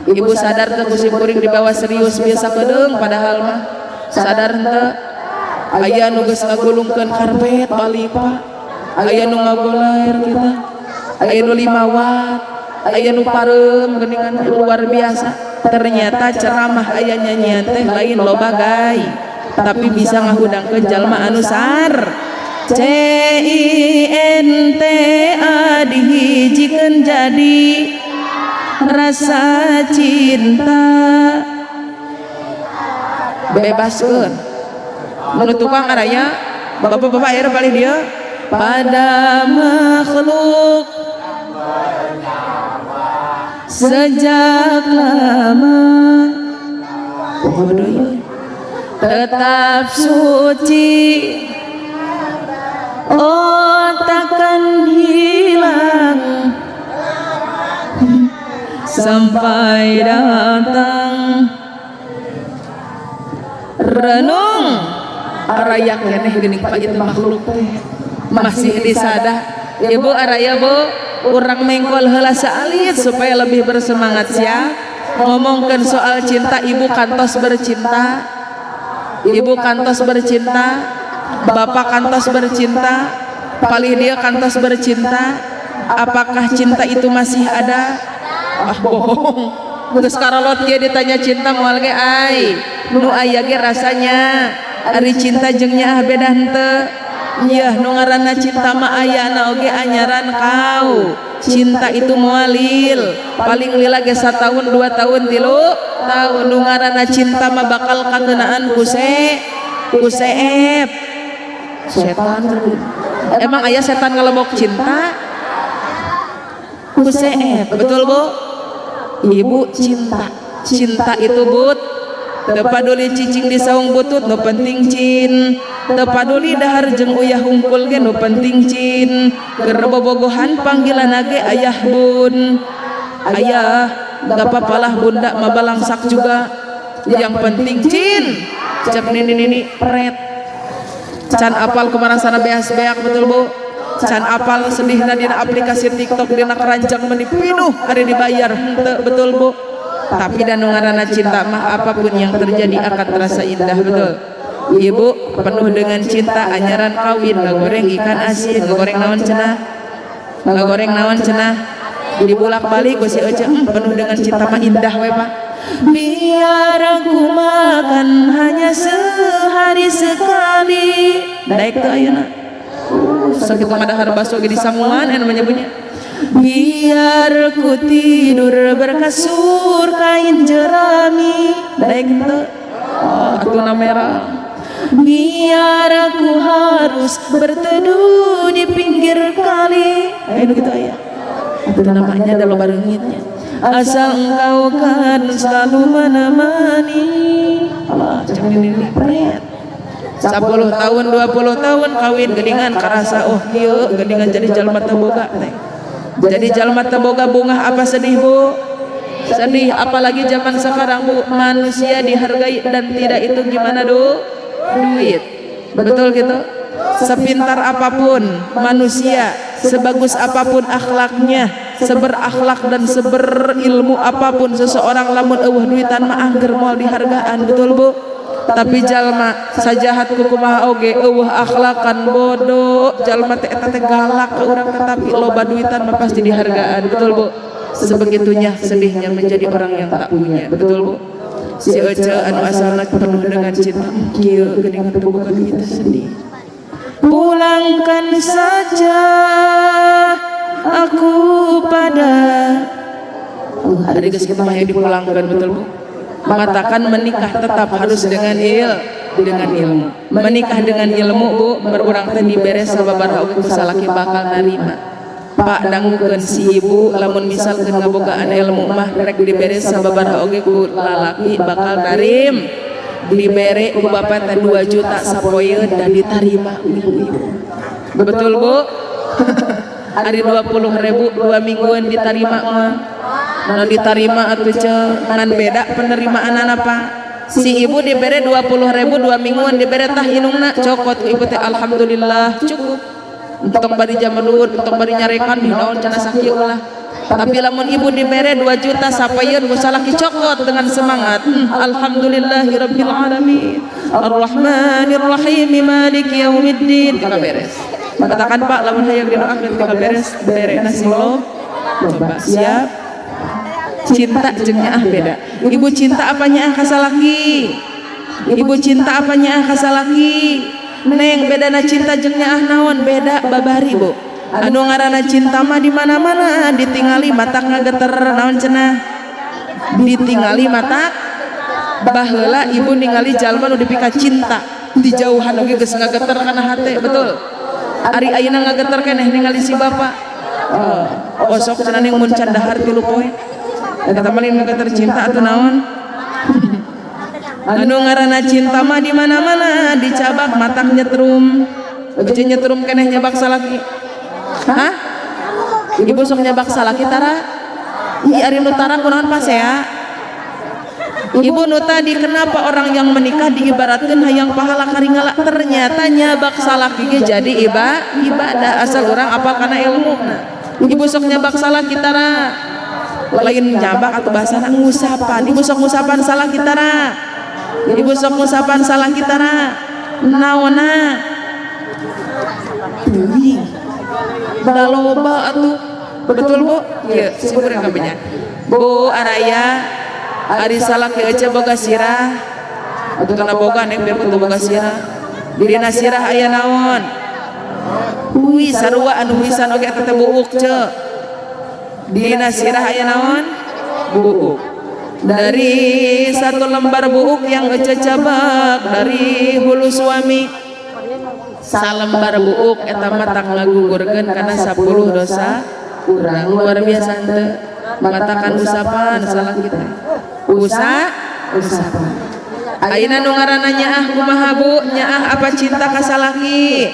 Ibu sadar teu ku simkuring dibawa serius biasa kedeung, padahal mah sadar henteu? Aya nu geus ngagulungkeun karpet balik, Pak. Aya nu ngagolaer, kita aya nu 5 watt, aya nu pareum geuningan, luar biasa. Ternyata ceramah aya nyanyian teh lain loba gay, tapi bisa ngahudangkeun jalma anu sar. C I N T A dihijikeun. Menjadi rasa cinta. Bebaskeun nu tukang araya bapak-bapak air paling dia pada makhluk sejak lama tetap suci. Oh, takkan hilang sampai datang. Renung araya keneh geuning, Pak, itu makhluk teh masih disada. Ibu araya, Bu, urang mengkol heula saalit supaya lebih bersemangat ya. Ngomongkeun soal cinta, ibu kantos bercinta? Ibu kantos bercinta? Bapak kantos bercinta? Palih dia kantos bercinta? Apakah cinta itu masih ada? Ah, bohong. Geus karolot dia ditanya cinta moal ge ai nu aya ge rasanya. Ari cinta jeung nyaah beda henteu? Yah, nu ngaranna cinta mah ayana oge anyaran kau. Cinta itu moal paling lila ge satahun, 2 tahun, 3 tahun. Nu ngaranna cinta mah bakal kageunaan ku seep setan. Emang aya setan ngelebok cinta? Ku seep, betul, Bu? Ibu cinta, cinta itu but teu paduli cicing di saung butut, nu penting cin. Teu paduli dahar jeung uyah hungkul ge, nu penting cin. Keur bobogohan panggilan ge ayah, bun, ayah, gak apa-apalah bunda mah balangsak juga, yang penting cin. Cek nini nini pret can apal kumaha sana beas beak, betul, Bu? Can apal sedihna dina aplikasi TikTok, dina keranjang meni pinuh ari dibayar henteu, betul, Bu? Tapi dan ngaranna cinta mah apapun yang terjadi akan terasa indah, betul? Ibu penuh dengan cinta anyaran kawin, ngagoreng ikan asin, ngagoreng naon cenah, ngagoreng naon cenah, dibulak balik ku si Ece. Penuh dengan cinta mah indah we, Pak. Biar aku makan hanya sehari sekali, daek teu ayeuna? Sakitu mah dahar baso ge disanguan anu menyebutnya. Biar ku tidur berkasur kain jerami, daek teu? Oh, atuh merah. Biar aku harus berteduh di pinggir kali, ayo gitu aya itu namanya ada loba reungitnya, asal engkau kan selalu menemani. Allah, cek ini pret 10 tahun, 20 tahun kawin geningan karasa, oh kieu geningan jadi jalma teu boga teh. Jadi jalma teu boga bungah apa sedih, Bu? Sedih. Apalagi zaman sekarang, Bu, manusia dihargai dan tidak itu gimana do duit, betul gitu? Sepintar apapun manusia, sebagus apapun akhlaknya, seberakhlak dan seberilmu apapun seseorang, lamun euweuh duitan mah angger moal dihargaan, betul, Bu? Tapi jalma sajahat kukumaha oge, euweuh akhlakan, bodoh jalma teh, eta teh galak ke urang, tetapi loba duitan mah pasti dihargaan, betul, Bu? Sebegitunya sedihnya menjadi orang yang tak punya, betul, Bu? Si Ece anu asalna penuh dengan cinta, kieu geuningan teu boga duit, sedih. Pulangkan saja aku pada ada geus kitu mah dipulangkan, betul, Bu? Matakan menikah tetap harus dengan ilmu. Menikah dengan ilmu, Bu, berurang teh dibere sababaraha oge ku salaki bakal narima. Pak, dangukeun si ibu, lamun misalkeun ngabogaan ilmu mah rek dibere sababaraha oge ku lalaki bakal narim. Dibere ku bapak teh 2 juta sapoeun dan ditarima ibu-ibu, betul, Bu? Ari 20 ribu 2 mingguan ditarima mah nu ditarima atuh ce, ngan beda penerimaan apa. Si ibu dibere 20 ribu 2 mingguan, dibere tah indungna, cokot ku ibu teh, alhamdulillah cukup, entong bari jamelud, entong bari nyarekan di naon cenah sakieu lah. Tapi lamun ibu dibere 2 juta sapayeun ku salaki, cokot dengan semangat, alhamdulillahirabbil alamin arrahmanir rahim maliki yaumiddin, tika beres. Katakan, Pak, lamun hayang didoakeun tika beres bere nasi lo coba siap. Cinta jeung nyaah beda. Ibu cinta apa nyaah ka salaki? Ibu cinta apa nyaah ka salaki? Neng, bedana cinta jeung nyaah naon? Beda babari, Bu. Anu ngaranna cinta mah di mana-mana ditingali matak ngageter naon cenah. Ditingali matak baheula ibu ningali jalma nu dipika cinta di jauhan oge geus ngageter kana hate, betul. Ari ayeuna ngageter keneh ningali si bapak. Oh, osok cenah ning mun can dahar 3 poe. Eta mah lain ngageter cinta atuh naon? Anu ngaranna cinta mah di mana-mana dicabak matak nyetrum. Euceun nyetrum keneh nyabak salaki. Hah? Ibu sok nyabak salaki tara? Ih ari nu tara kunaon pasea? Ibu nu tadi kenapa orang yang menikah diibaratkan hayang pahala karingala, ternyata nyabak salaki ge jadi ibadah asal orang apal kana ilmu. Ibu sok nyabak salaki tara? Lain nyabak atau bahasana ngusapan. Ibu sok ngusapan salaki tara? Ibu sok ngusapan salaki tara? Naonna? Teuing. Da loba atuh. Betul Bu? Ieu simkuring kabehnya. Bu araya ari salaki ece boga sirah. Atuh kana boga neng biar kudu boga sirah. Dina sirah aya naon? Hui sarua anu huisan oge eta teh buuk ce. Dina sirah aya naon? Buuk. Dari satu lembar buuk yang ece cabak dari hulu suami, salembar buuk eta mah tak ngagugurkeun kana 10 dosa urang. Luar biasa henteu? Matakan usapan salah kita. Usapan. Ayeuna nu ngaranna nyaah kumaha Bu? Nyaah apa cinta ka salaki?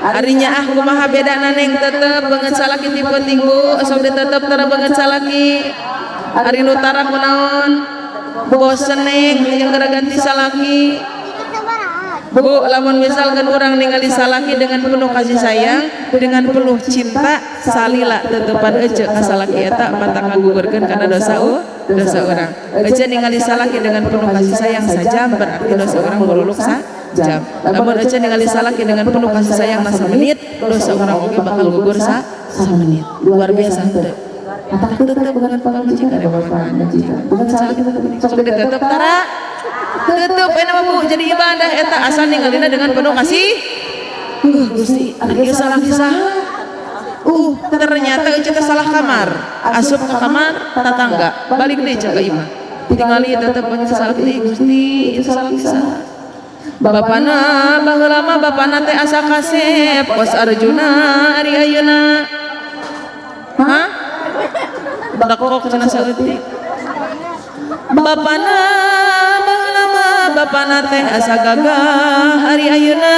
Ari nyaah kumaha bedana neng? Tetep beungeut salaki ti penting Bu, sok ditetep tara beungeut salaki. Ari nu tara kunaon? Bosen neng hayang geura ganti salaki. Bu, lamun misalkan orang ningali salaki dengan penuh kasih sayang, dengan penuh cinta, salila tetepan ece ka salaki eta matak ngagugurkeun kana dosa dosa orang. Ece ningali salaki dengan penuh kasih sayang sajam berarti dosa orang mululuk sajam. Lamun ece ningali salaki dengan penuh kasih sayang na samenit, dosa orang oge bakal gugur samenit. Luar biasa henteu? Matak tetep bukan pamajikan ya bapak majikan. Bukan salaki tetep sok ditetep tara. Tetep enak Bu jadi ibadah eta asal ningalina dengan penuh kasih. Gusti, ari salah saha? Ternyata ece teh salah kamar. Asup ke kamar tatangga, balik deui ka imah. Tingali tetep salah teh Gusti, salah saha? Bapana baheula mah bapana teh asa kasep kos Arjuna ari ayeuna. Hah? Dakok cenah saeutik. Bapana baheula mah bapana teh asa gagah ari ayeuna.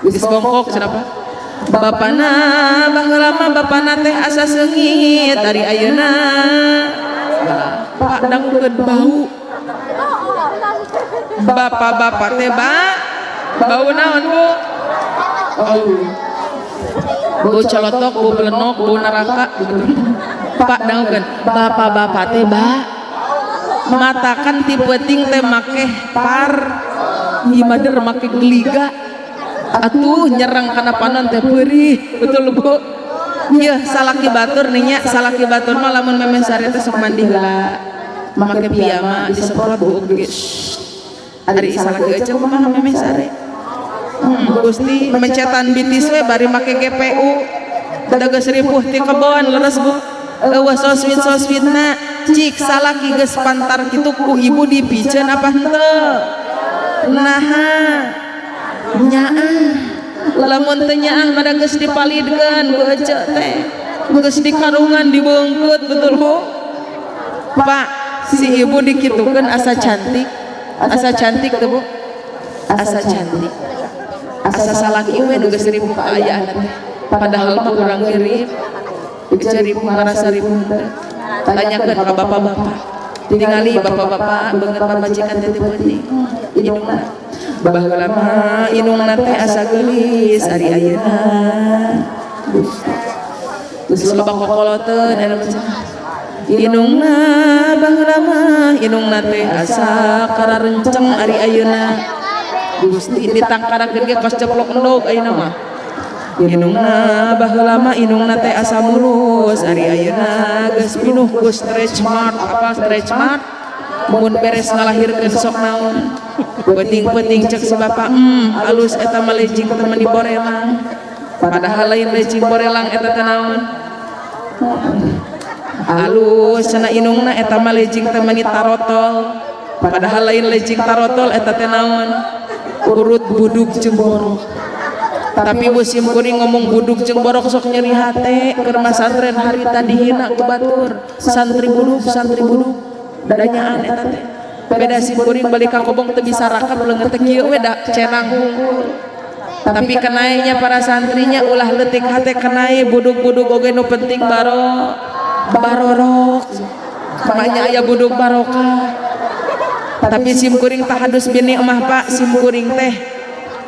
Geus bongkok cenah apa? Bapana baheula mah bapana teh asa seungit ari ayeuna. Pak dangukeun bau. Bapak-bapak teh bau naon Bu? Oh. Bau colotok, bau belenok, bau neraka gitu. Pak dangukeun bapak-bapak teh matakan ti peuting teh make par imader make geliga atuh nyerang kana panon teh peurih, betul Bu? Ieu salaki batur nih nya, salaki batur mah lamun memeh sare teh sok mandi heula make piyama disemprot buuk ge. Ari salaki ece kumaha memeh sare? Gusti mencetan bitis we bari make GPU da geus ripuh ti kebon leres Bu. Eueuh soswit-soswitna cik salaki geus pantar kitu ku ibu dipiceun apa henteu? Naha nyaah lamun teu nyaah mah geus dipalidkeun ku ece teh geus dikarungan dibeungkeut, betul Bu? Pak, si ibu dikitukeun asa cantik, asa cantik teu Bu? Asa cantik, asa salaki we nu geus ripuh kaayaan teh, padahal mah urang ge ripuh. Ece ripuh ngarasa ripuh henteu? Tanyakeun ka bapak-bapak, tingali bapak-bapak beungeut pamajikan teh teu penting indungna. Baheula mah indungna teh asa geulis ari ayeuna geus loba kokoloteun anu indungna. Baheula mah indungna teh asa kararenceng ari ayeuna Gusti ditangkarakeun ge kos ceplok endog ayeuna mah. Indungna baheula mah indungna teh asa mulus ari ayeuna geus pinuh ku stretch mark. Apa stretch mark? Mun beres ngalahirkeun sok naon? Peuting-peuting cek si bapak, alus eta mah legging teh mani borelang. Padahal lain legging borelang eta teh naon? Alus cenah indungna eta mah legging teh mani tarotol. Padahal lain legging tarotol eta teh naon? Urut budug jeung borok. Tapi bu sim kuring ngomong budug jeung borok sok nyeri hate. Keur masantren harita dihina ku batur, santri budug, santri budug. Danyaan eta teh. Beda sim kuring balik ka kobong teu bisa rakap leungeun teh kieu we da cenang hungkul. Tapi kenaenya para santrinya ulah leutik hate, kenae budug-budug oge nu penting barorok. Makanya aya budug barokah. Tapi sim kuring tahadus bini'mah, Pak. Sim kuring teh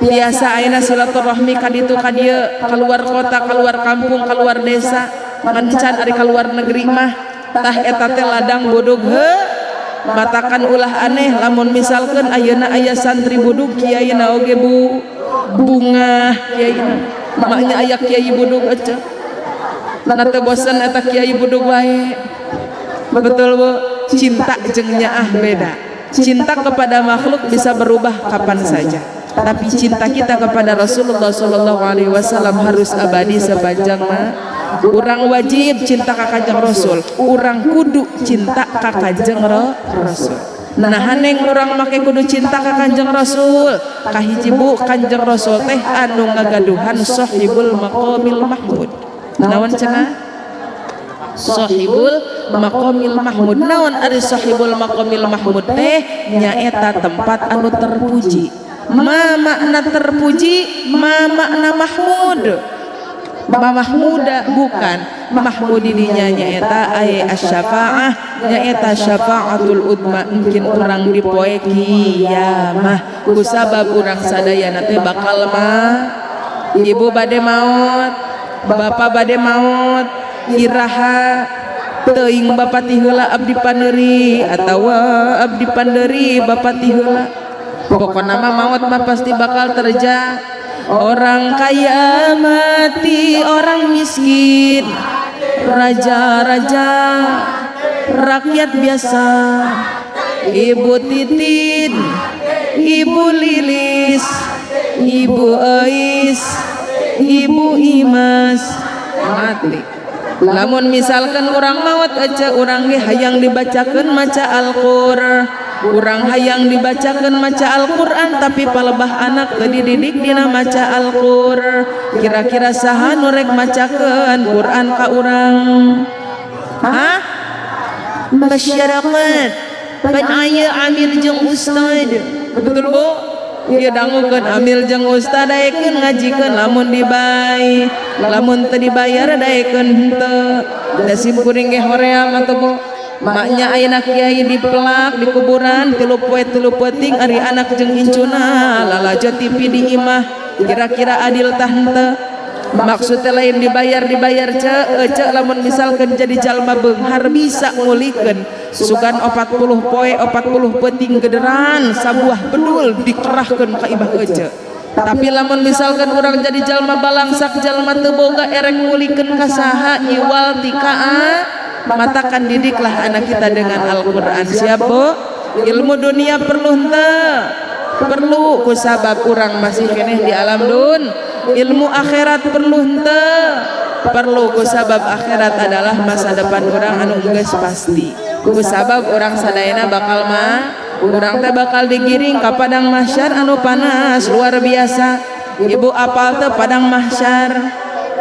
biasa ayeuna silaturahmi ka ditu ka dieu, keluar kota, keluar kampung, keluar desa, ngan ari keluar negeri mah. Tah, eta teh ladang budug he. Matakan ulah aneh lamun misalkan ayeuna aya santri budug, kiai na oge bu bungah kiai. Maknya aya kiai budug aja. Nah, teu bosen eta kiai budug wae. Betul, Bu? Cinta jeung nyaah beda. Cinta kepada makhluk bisa berubah kapan saja, tapi cinta kita kepada Rasulullah Shallallahu Alaihi Wasallam harus abadi sepanjang mah. Urang wajib cinta ka Kanjeng Rasul, urang kudu cinta ka Kanjeng Rasul. Nah, haneng urang make kudu cinta ka Kanjeng Rasul? Kahiji, Bu, Kanjeng Rasul teh anu ngagaduhan sahibul maqamil mahmud. Naon cenah? Sahibul maqamil mahmud. Naon ari sahibul maqamil mahmud teh? Nyaeta tempat anu terpuji. Ma makna terpuji? Ma makna mahmud? Ma mahmuda bukan. Mahmud dinya nyaeta ay asy-syafaah, nyaeta syafaatul udma mungkin urang di poe kiamah. Kusabab urang sadayana teh bakal mah. Ibu bade maut, bapak bade maut, iraha? Teuing bapak ti heula abdi pandeuri atawa abdi panderi bapak ti heula. Pokokna mah maut mah pasti bakal terjadi. Orang kaya mati, orang miskin, raja-raja, rakyat biasa, Ibu Titin, Ibu Lilis, Ibu Eis, Ibu Imas mati. Lamun misalkan urang maut aja, urang ge hayang dibacakeun maca Al-Qur'an. Urang hayang dibacakeun maca Al-Qur'an, tapi palebah anak teu dididik dina maca Al-Qur'an. Kira-kira saha nu rek macakeun Quran ka urang? Hah? Masyarakat pan aya amil jeung ustad. Betul, Bu? Ieu dangukeun amil jeung ustad daekeun ngajikeun lamun dibay, lamun teu dibayar daekeun henteu. Da sim kuring ge hoream atuh, Bu. Maknya ayeuna kiai dipelak di kuburan 3 poe 3 peuting, ari anak jeung incuna lalajo TV di imah. Kira-kira adil tah henteu? Maksudnya lain dibayar dibayar ce ce, lamun misalkan jadi jalma beunghar bisa ngulikeun sugan 40 poe 40 peuting gederan sabuah bedul dikerahkeun ka imah ece. Tapi lamun misalkan urang jadi jalma balangsak, jalma teu boga, erek ngulikeun ka saha? Iwal ti ka. Matakan didiklah anak kita dengan Al-Quran. Siap, Bu? Ilmu dunia perlu henteu? Perlu, kusabab urang masih keneh di alam dun. Ilmu akhirat perlu henteu? Perlu, kusabab akhirat adalah masa depan urang anu geus pasti. Kusabab urang sadayana bakal mah, urang teh bakal digiring ka padang mahsyar anu panas luar biasa. Ibu apal teu padang mahsyar?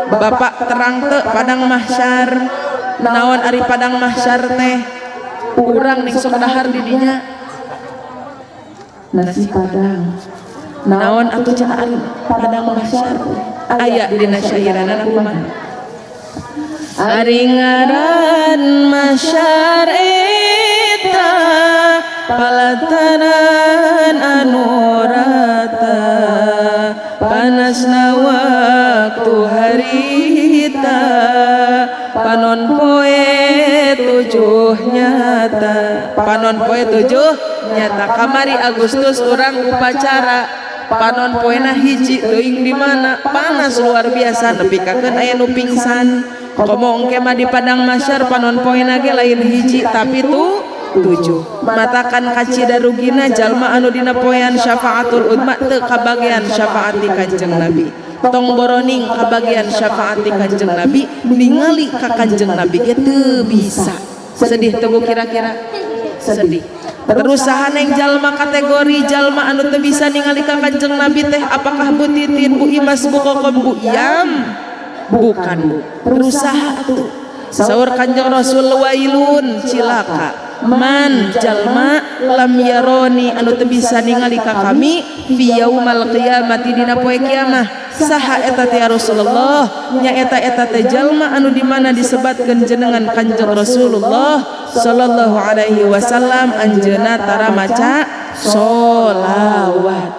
Bapak terang teu padang mahsyar? Naon ari padang mahsyar teh? Urang ning sok dahar di dinya nasi padang. Naon atuh cenah ari padang mahsyar? Aya dina syairanana kumaha? Ari ngaran mahsyar eta palataran anu rata, panasna waktu harita, panon poe tujuh nyata, panon poe tujuh nyata. Kamari Agustus urang upacara panon poena hiji teuing di mana, panas luar biasa nepikakeun aya nu pingsan. Komo engke mah di padang mahsyar panon poena ge lain hiji tapi tuh. 7. Matakan kacida rugina jalma anu dina poean syafaatul udma teu kabagian syafaat ti Kanjeng Nabi. Tong boroning kabagian syafaat ti Kanjeng Nabi, ningali ka Kanjeng Nabi ge teu bisa. Sedih teu Bu kira-kira? Sedih. Terus saha neng jalma kategori jalma anu teu bisa ningali ka Kanjeng Nabi teh, apakah Bu Titin, Bu Imas, Bu Kokom, Bu Yam? Bukan Bu. Terus saha atuh? Saur Kanjeng Rasul, wailun cilaka man jalma lam yaroni anu teu bisa ningali ka kami fi yaumal qiyamati dina poe kiamah. Saha eta teh ya Rasulullah? Nya eta eta teh jalma anu di mana disebatkeun jenengan Kanjeng Rasulullah sallallahu alaihi wasallam anjeunna tara maca solawat.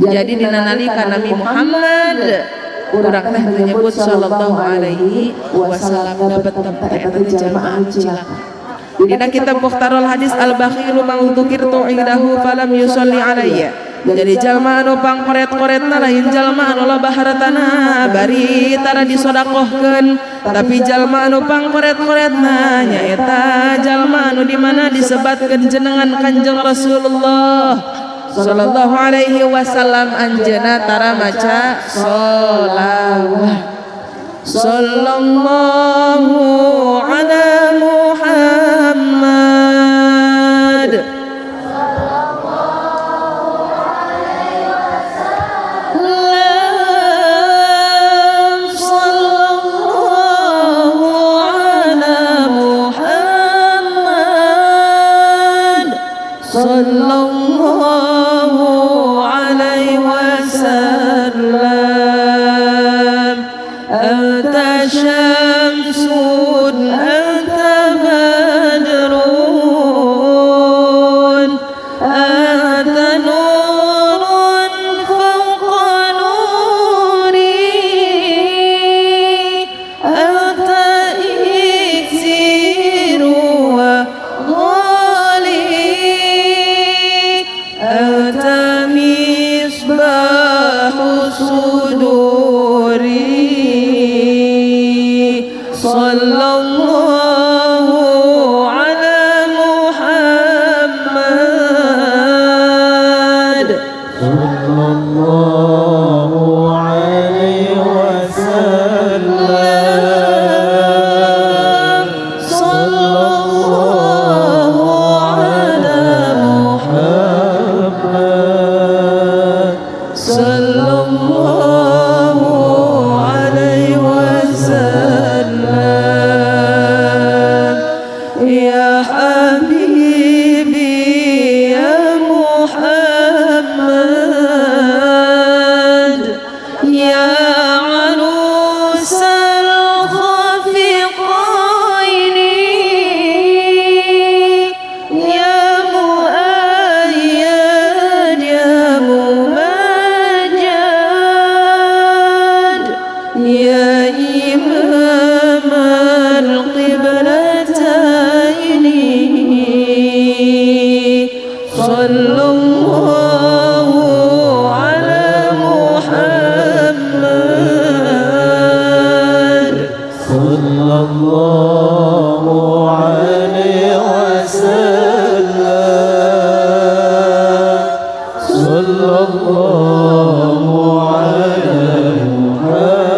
Jadi dina nalika Nabi Muhammad urang teh menyebut sallallahu alaihi wasallam, dapat teh eta teh jalma anu cilaka. Dina kitab Mukhtarul Hadis, al bakhilu man dzukirtu indahu falam yusalli alayya. Jadi jalma anu pangkoret-koretna lain jalma anu loba hartana bari tara disodakohkeun, tapi jalma anu pangkoret-koretna nyaeta jalma anu di mana disebatkeun jenengan Kanjeng Rasulullah sallallahu alaihi wasallam anjeunna tara maca sholawat. Sallallahu ala Muhammad. Sallallahu ala Muhammad. Sallallahu alaihi wasallam. Anta syamsun, anta badrun, anta nurun fawqa nuri, anta iksiru wa ghali, anta misbahu suduri. Sallallahu ala Muhammad. Sallallahu alaihi wasallam. Sallallahu ala Muhammad. Sallallahu alaihi wasallam. Ya habibi ya Muhammad, ya arusal khafiqaini, ya muayyad ya mumajjad, ya imam al-qiblataini. Sallallahu ala Muhammad. Sallallahu alaihi wasallam. Sallallahu ala Muhammad.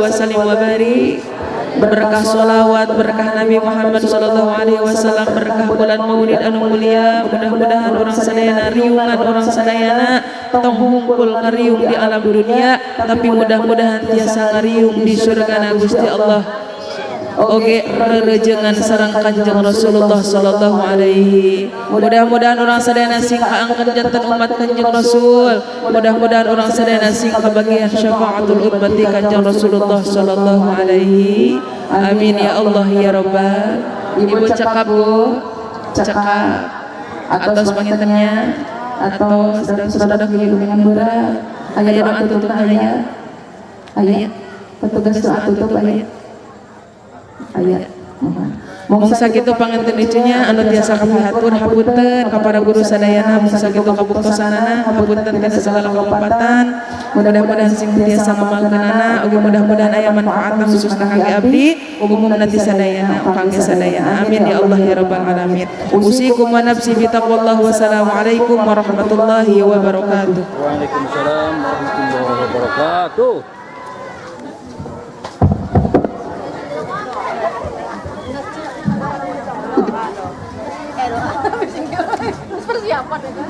wa sallim wa barik. Berkah sholawat, berkah Nabi Muhammad sallallahu alaihi wasallam, berkah bulan Maulid anu mulia, mudah-mudahan urang sadayana riungan, urang sadayana tong hungkul ngariung di alam dunia, tapi mudah-mudahan tiasa ngariung di surga Gusti Allah. Oge rerejengan sareng Kanjeng Rasulullah sallallahu alaihi. Mudah-mudahan urang sadayana sing kaangkeun janten umat Kanjeng Rasul. Mudah-mudahan urang sadayana sing kabagian syafaatul ummati Kanjeng Rasulullah sallallahu alaihi. Amin ya Allah ya Rabbal. Ibu cekap, Bu, cekap atos panginten nya atau sedang sudah dengan berat. Aya doa tutup, aya. Aya. Petugas doa tutup aya. Aya. Mung sakitu panginten icunya anu tiasa kapihatur, hapunten ka para guru sadayana, mung sakitu kabuktosanana, hapunten tina segala kalepatan. Mudah-mudahan sing tiasa ngamalkeunana, oge mudah-mudahan aya manfaatna, khususna kangge abdi, umumna ti sadayana, kangge sadayana. Amin ya Allah ya rabbal alamin. Usikum wa nafsi bi taqwallah. Wassalamualaikum warahmatullahi wabarakatuh. Waalaikumsalam warahmatullahi wabarakatuh. Persiapan ya kan.